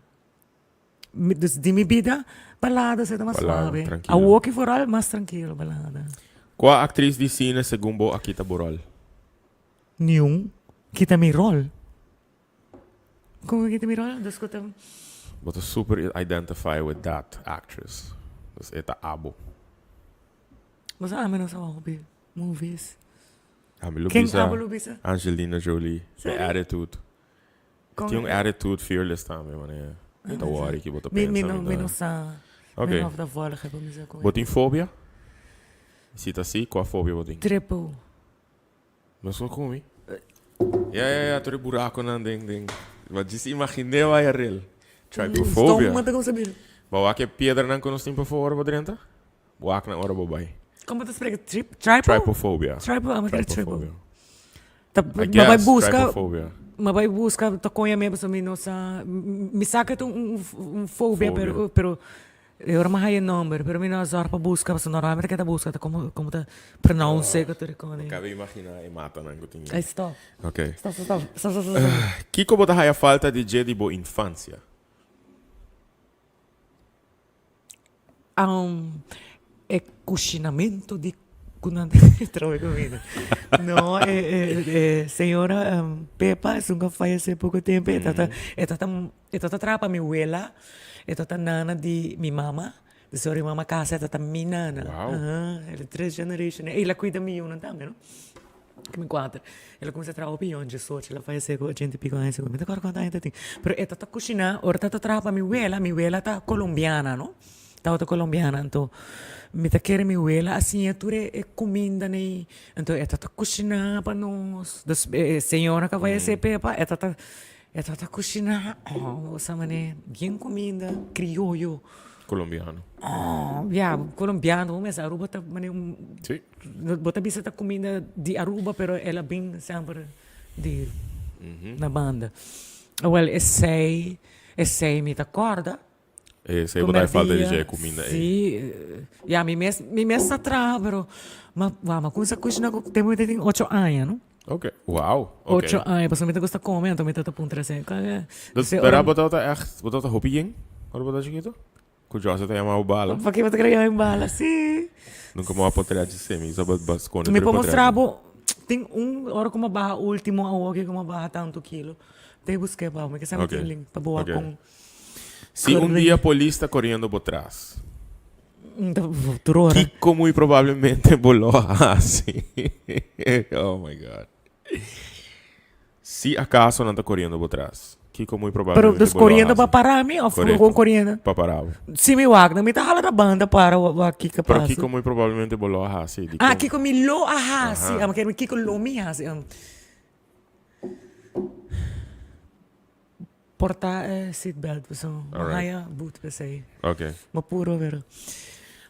Dus di mi bida, balada sa ta mas Balada, suave. trankilo. Awoki vooral mas trankilo balada. Kua aktris di sine segun bo a kita bo ròl? Niun kita mi ròl. Kon kita mi ròl? Dus ku ta. Bo ta super identify with that actress. Dus e ta abo. Bo sa ami no sa wak hopi movies. Ami lo Ken bisa abo lo bisa? Angelina Jolie. The Serio? attitude. Con Tin un attitude fearless tambe, mane. Mi ta worry ki bo ta Mi, pensa. mi no, mi mi ta- no sa. Ok. Mi no ta volg pa mi sa con. Bo tin fobia? Si ta si, kua fobia bo tin? Triple. Nos no kumi. Ja, ja, ja, tur e buraconan den, den. Bo djis imaginé wai arel. Trypofobia. Stoma ta como sabir. Bo wak e piedranan ku nos tin pafó ora bo drenta? Wak nan ora bo bai. Como ta spreek? Trip, tripo? Trypofobia. Tripo, amo kere tripo. Trypofobia. Ta, I ma bai guess, busca, trypofobia. ma bai busca ta coña mi pasobra mi no sa, mi sa que ta un, un fobia, Fobia. pero, pero e ora mi haya e nomber, pero mi no a zorg pa busca pasobra normalmente ke ta busca ta como, como ta pronounce ku tur e kos. Mi cabe imagina e matanan ku tin. Ay, stop. Ok. Stop, stop, stop, stop, stop, stop. Kiko bo ta haya falta di dje di bo infancia? E kushinamentu di ku nan ta trobe kumida. No, e e e señora Pepa esun ku a fayesé poko tempu e tata e tata e tata traha pa mi wela, e tata nana di mi mama, dus ora mi mama kasa e tata mi nana. Aha, tres generation el a kuida mi yunan tambe no. Ku mi kuater. El a kuminsá traha hopi yòn diesocho, el a fayesé ku ochenta i piko aña segun mi ta kòrda kuantu aña ta tin. Pero e ta ta kushiná, ora ta ta traha pa mi wela, mi wela ta kolombiana no, tabata kolombiana, anto mi ta kere mi wela a siña tur e e kumindanan ei, anto e ta ta kushiná pa nos. Dus e señora ku a fayesé Pepa e ta ta e ta ta kushiná, oh sa manera bien kuminda krioyo. Kolombiano. Oh, ya, kolombiano, bo mester Aruba ta manera un. Sí. Bo ta bisa ta cuminda di Aruba pero el a bin semper di na banda. Awel esey, esey mi ta corda. Esey bo ta falta di dje cuminda ey. Si, ya mi mes, mi mes ta traha pero ma wou mi a cuminsa cushina cu tempo mi ta tin ocho aña no. Ok, wow, ok. Ocho aña pasobra mi ta gusta come anto mi ta ta puntra esey. Dus pero bo tabata echt, bo tabata hopi yen ora bo tabata chikito? Ku Jose ta yama bo bala. Paki bo ta kere yama mi bala? Si. Nunka mo a potrea dje semi, so bo bo skonde Mi tur e por potrea. mostra bo, tin un ora ku mi a baha ultimo awor ku mi a baha tantu kilo. Te busk'é pa bo, mi ke sa mi tin link pa bo wak kon. Si un dia polis ta koriendo bo tras. Tur ora. Kiko muy probablemente bo lo hasi? Oh my God. Si acaso nan ta coriendo bo tras, kico muy Pero probablemente dus bo lo coriendo pa haci? para mi of Correcto. gewoon coriendo? Pa para bo. Si mi wak nan mi ta hala na banda para wak kico Pero pasa. kico muy probablemente bo lo a haci? Dicon? Ah, kico mi lo a haci. Aha. Ah, mi kier kico lo mi haci. Por ta e seatbelt paso mi Alright. haya boet p'esei. Ok. Mi puro pero.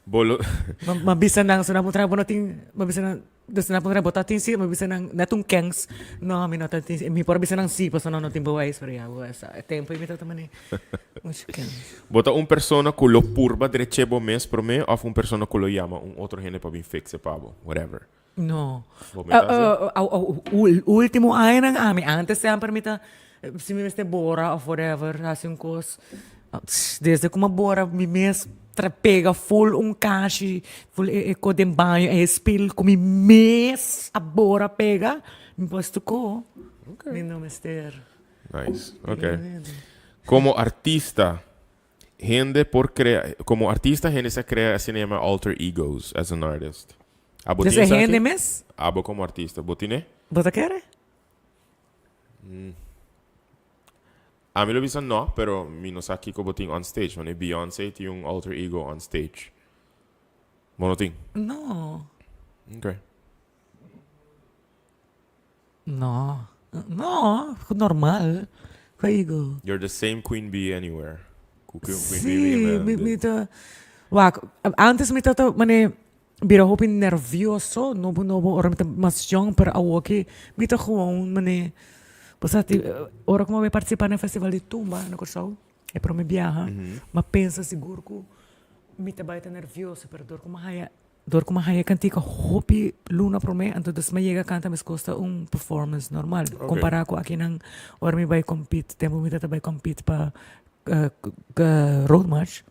Bo lo. Mi bisa nan so nan puntra bo no tin mi bisa nan dus nan puntra bo ta tin seat mi bisa nan net un kens no mi no ta tin seat mi por bisa nan si paso nan no tin bewijs pero ya bo sa e tempo ei mi ta mane mucho kens. Bo ta un persona ku lo purba dreche bo mes prome of un persona ku lo yama un otro hende pa bin fixe pa bo? Whatever. No. Bo meta haci? Ultimo añanan ami, antes semper mi ta, si mi mester bora of whatever, haci un cos, desde cu mi a bora mi mes tra pega full un kashi, full e cos den baño, e spil cu mi mes a bora pega, mi por stuco, mi no mester. Nice, ok. Como artista, Hende por crea, como artista hende sa crea asina yama alter egos as an artist. Abo Dus tin e esaki? hende mes? Abo como artista, bo tine? Bo ta kere? Ami lo bisa no, pero mi no sa kiko bo tin on stage. Wanneer Beyoncé tin un alter ego on stage. Bo no tin? No. Okay. No, no, normal. Kua ego? You're the same Queen Bee anywhere. Ku Queen Bee Sí, mi mi mi ta wak, antes mi ta ta mane bira hopi nervioso, nobo nobo ora mi ta mas jong, pero awoki mi ta gewoon mane, bo sa ti ora ku mi a bai participa na festival di tumba na Kòrsou, e prome biaha, mi a pensa sigur ku mi ta bai ta nervioso, pero dor ku mi a haya Dor ku mi a haña e kantika hopi luna promé, anto dus mi a yega kanta meskos ta un performance normal. Ok. Kompará ku akinan ora mi bai compete, tempu mi tabata bai compete pa Road March,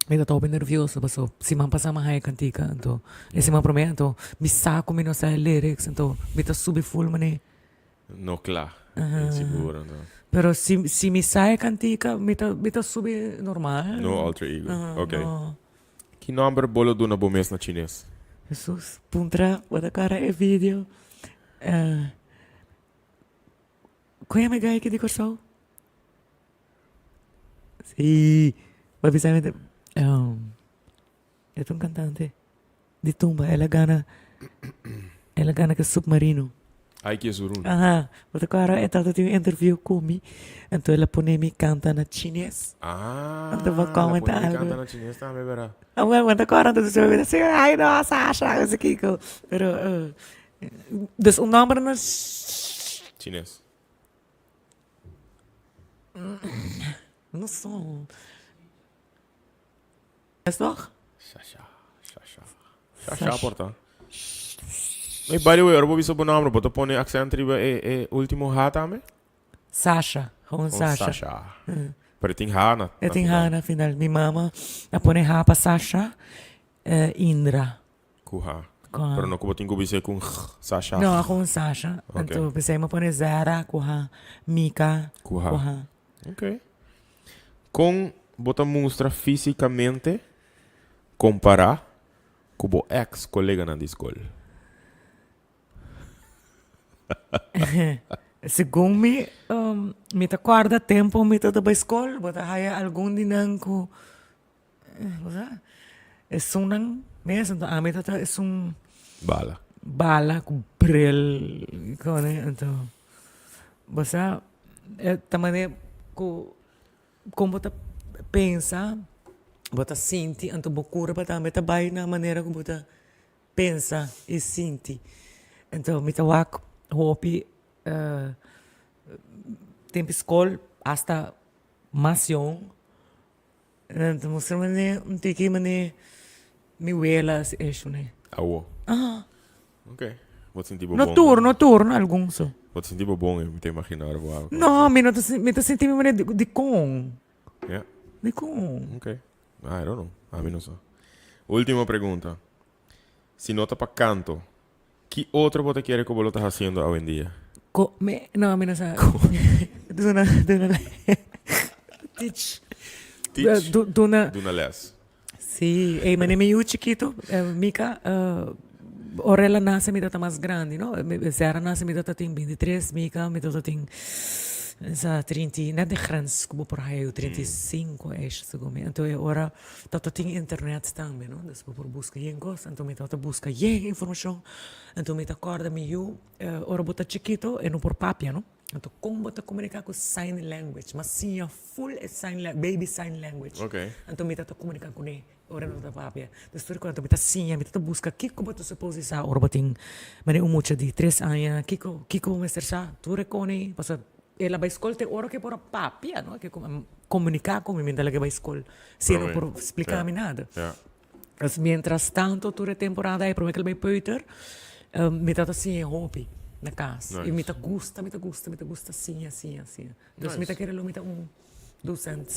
mi tabata hopi nervioso paso siman pasá mi a haña e kantika, anto e siman promé, anto mi sa ku mi no sa e lyrics, anto mi ta subi full manera. No kla, inseguro anto. Pero si si mi sa e kantika mi ta mi ta subi normal. No alter ego, ok. No. Ki nomber bo lo duna bo mes na chines? Jesus puntra bo ta kara e video Kon yama e guy aki di Kòrsou? Si, bo a bisa mi e ta un kantante di tumba el a gana el a gana ku submarino. Ay ki es urun. Aha, bo ta kòrda e tabata tin un interview ku mi, anto el a pone mi kanta na chines. Ah, Anto bo el a komenta pone mi algu. kanta na chines tambe, bera. Awel, bo ta kòrda anto su a bisa, ay no, Sasha, esaki kiko. Pero, dus un nòmber na Chines. No son. Es toch? Shasha, shasha. Shasha por ta. Hey, by the way, ora bo bisa bo nomber, bo ta pone accent riba e, e ultimo H tambe? Sasha, gewoon Gewoon Sasha. Sasha. Pero e tin H na, E na tin H final. na final. Mi mama a pone H pa Sasha, eh, Indra. Ku H. Ku H. Pero no ku bo tin ku bisa ku un G, Sasha. No, gewoon Sasha. Ok. Anto, p'esei mi a pone Zara ku H, Mika Ku H. ku H. Ok. Kon bo ta mustra físikamente kompará ku bo èks koleganan di skol? Segun mi, mi ta kòrda tempu mi ta bai skol, bo ta haya algun di nan ku, bo sa, esunnan mes, anto ami ta ta esun. Bala. Bala ku bril i kone, anto bo sa e ta manera ku kon bo ta pensa, bo ta sinti, anto bo kurpa tambe ta bai na manera ku bo ta pensa i sinti. Anto mi ta wak hopi tempu skol asta mas yong Nan ta mustra mane un tiki mane mi wela a hecho ne. Awo. Aha. Ok. Bo ta sinti bo No bon. tur, no tur, no algun so. Bo ta sinti bo bon, mi ta imagina ora bo haga. No, mi no ta mi ta sinti mi mane dikon. Ja. Dikon. Ok. I don't know. Ami no sa. Ultimo pregunta. Si no ta pa canto, ki otro bo ta kere cu bo lo ta haciendo awendia? Co me no mi no sa. Duna duna teach. Teach. Du duna. Duna les. Si, ey mane mi yu chikito, Mika. Ora el a nase mi tabata mas grandi no. Zara nase mi tabata tin bintitres, Mika mi tabata tin sa trinta i net de grens ku bo por haya yu 35 eish segun mi. Anto e ora tabata tin internet tambe no, dus bo por buska yen kos. Anto mi tabata buska yen informashon. Anto mi ta kòrda mi yu ora bo ta chikito e no por papia no. Anto kon bo ta komuniká ku sign language? M'a siña ful e sign baby sign language. Anto mi tabata komuniká kuné. Ora no ta papia. Dus tur cuanto mi ta siña, mi ta ta busca kico bo ta suppose sa ora bo tin manera un mucha di tres aña, kico kico bo mester sa, tur e cone, pasobra el a bay scol te ora cu e por a papia, no, ke comunica cu mi mientras el a bay scol, si e no por splica mi nada. Dus mientras tanto tur e temporada ey prome cu el bay peuter, mi ta ta siña hopi na cas y mi ta gusta, mi ta gusta, mi ta gusta siña, siña, siña. Dus mi ta kere lo mi ta un docent,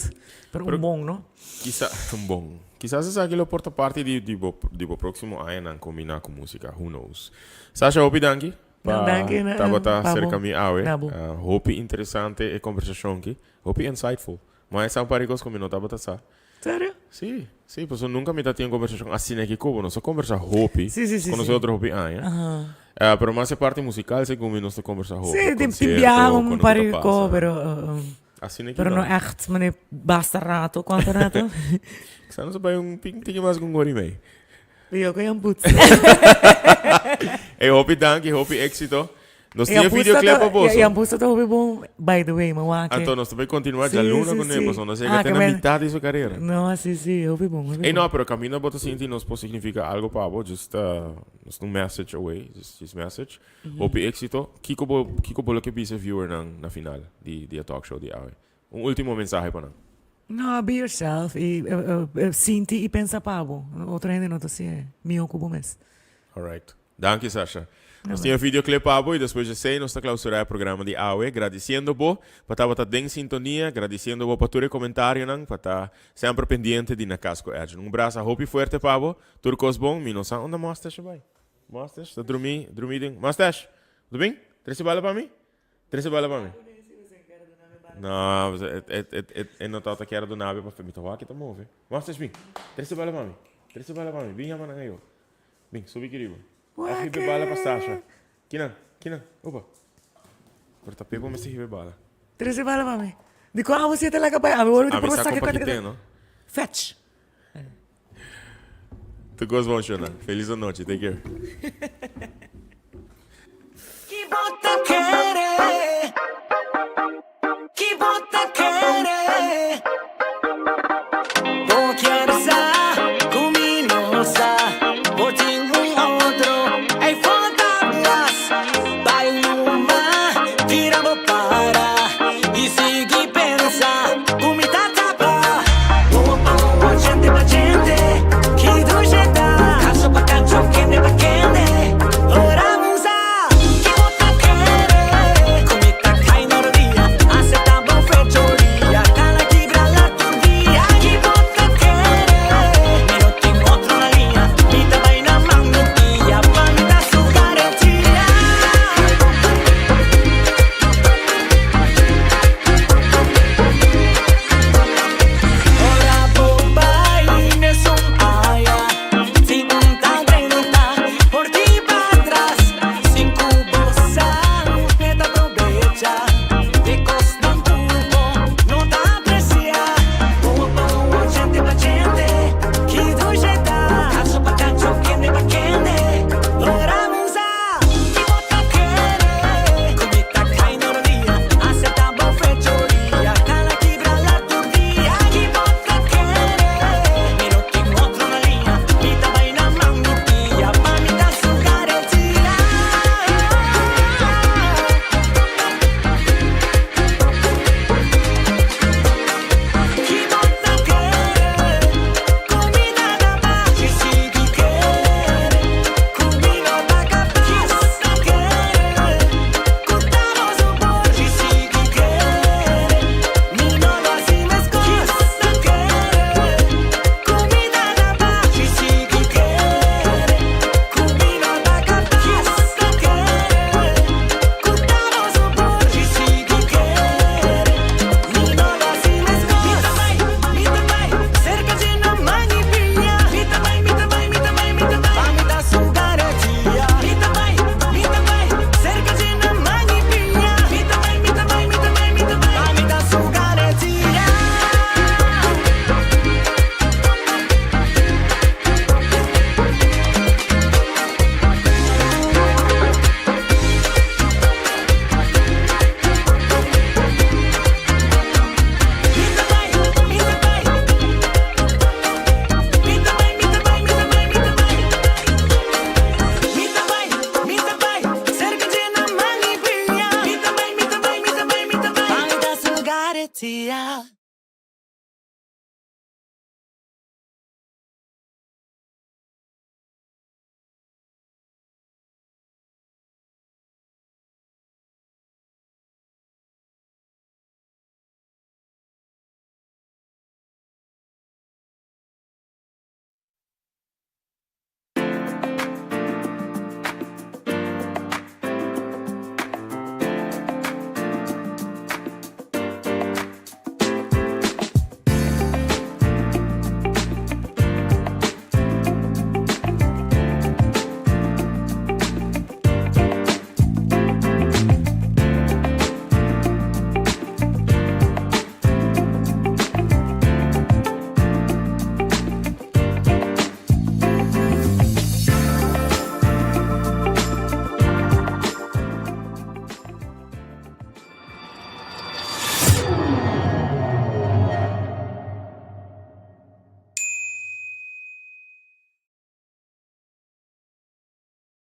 pero un bon, no? Kisa, un bon. Kisas esaki lo por ta parti di, di bo, di bo próximo añanan kombiná ku músika, who knows. Sasha, hopi danki No, pa danki na, tabata pa bo. serka mi awe. Na bo. Hopi interesante e kombersashon ki. Hopi insightful. Ma e sa un par di kos ku mi no tabata sa. Serio? Sí, sí, pasobra nunka mi ta tin un kombersashon asina aki ku bo. Nos a kombersá hopi. Sí, sí, sí, Konosé sí. otro hopi aña. Aha. Pero mas e parti musical segun mi nos ta kombersá hopi. Sí, tin, tin Konsierto, biaha un kono ku par ta di ko, pasa. pero, Asina aki pero no no. echt, mane basta rato, kuantu rato? Kisas nos a bai un tiki mas ku un ora i mei. Yo ku Jan Putz. Ey, hopi danki, hopi éxito. Nos Jan tin e Putz videoclip ta pa boso. Jan Putz ta hopi bon, by the way, mi wak. Anto nos ta bay continua Sí, djaluna sí, ku ne, sí. pasobra nos yega Ah, te ke na men. mitad di su carera. No, sí, sí, hopi bon, hopi Ey, bon. no, pero caminda bo ta sinti nos por significa algo pa bo, just, uh, just un message away, just, just message. Hopi éxito. Kiko bo, kiko bo lo ke bisa e viewernan na final di, di e talk show di awe? Un ultimo mensahe pa nan. No, be yourself y sinti y pensa pa bo. Otro hende no ta hacié miho cu bo mes. Alright. Danki Sasha. Nos tin e videoclip pa bo y despues di esey nos ta clausura e programa di awe gradiciendo bo pa tabata den sintonia, gradiciendo bo pa tur e comentarionan, pa ta semper pendiente di Na Cas cu Edjean. Un brasa hopi fuerte pa bo. Tur cos bon. Mi no sa unda Mustache a bay. Mustache ta drumi, drumi den. Mustache! Bo ta bin? Trece bala pa mi? Trece bala pa mi. No, e, e, e, e no tabata kier duna mi pa mi ta wak ta move. Mustache bin. Trece bala pa mi. Trece bala pa mi. Bin yama nan ayo. Bin, subi aki riba. Of hiba e bala pa Sasha. Kinan, kinan, opa. Pero ta Pepo mester hiba e bala. Trece bala pa mi. Di con abo si e ta laga bai? Ami wor mi ta Ami proba sa saki con pa kata kite, no? Fetch. Tur cos bon, shownan. Feliz anochi. Take care. Ki bo ta.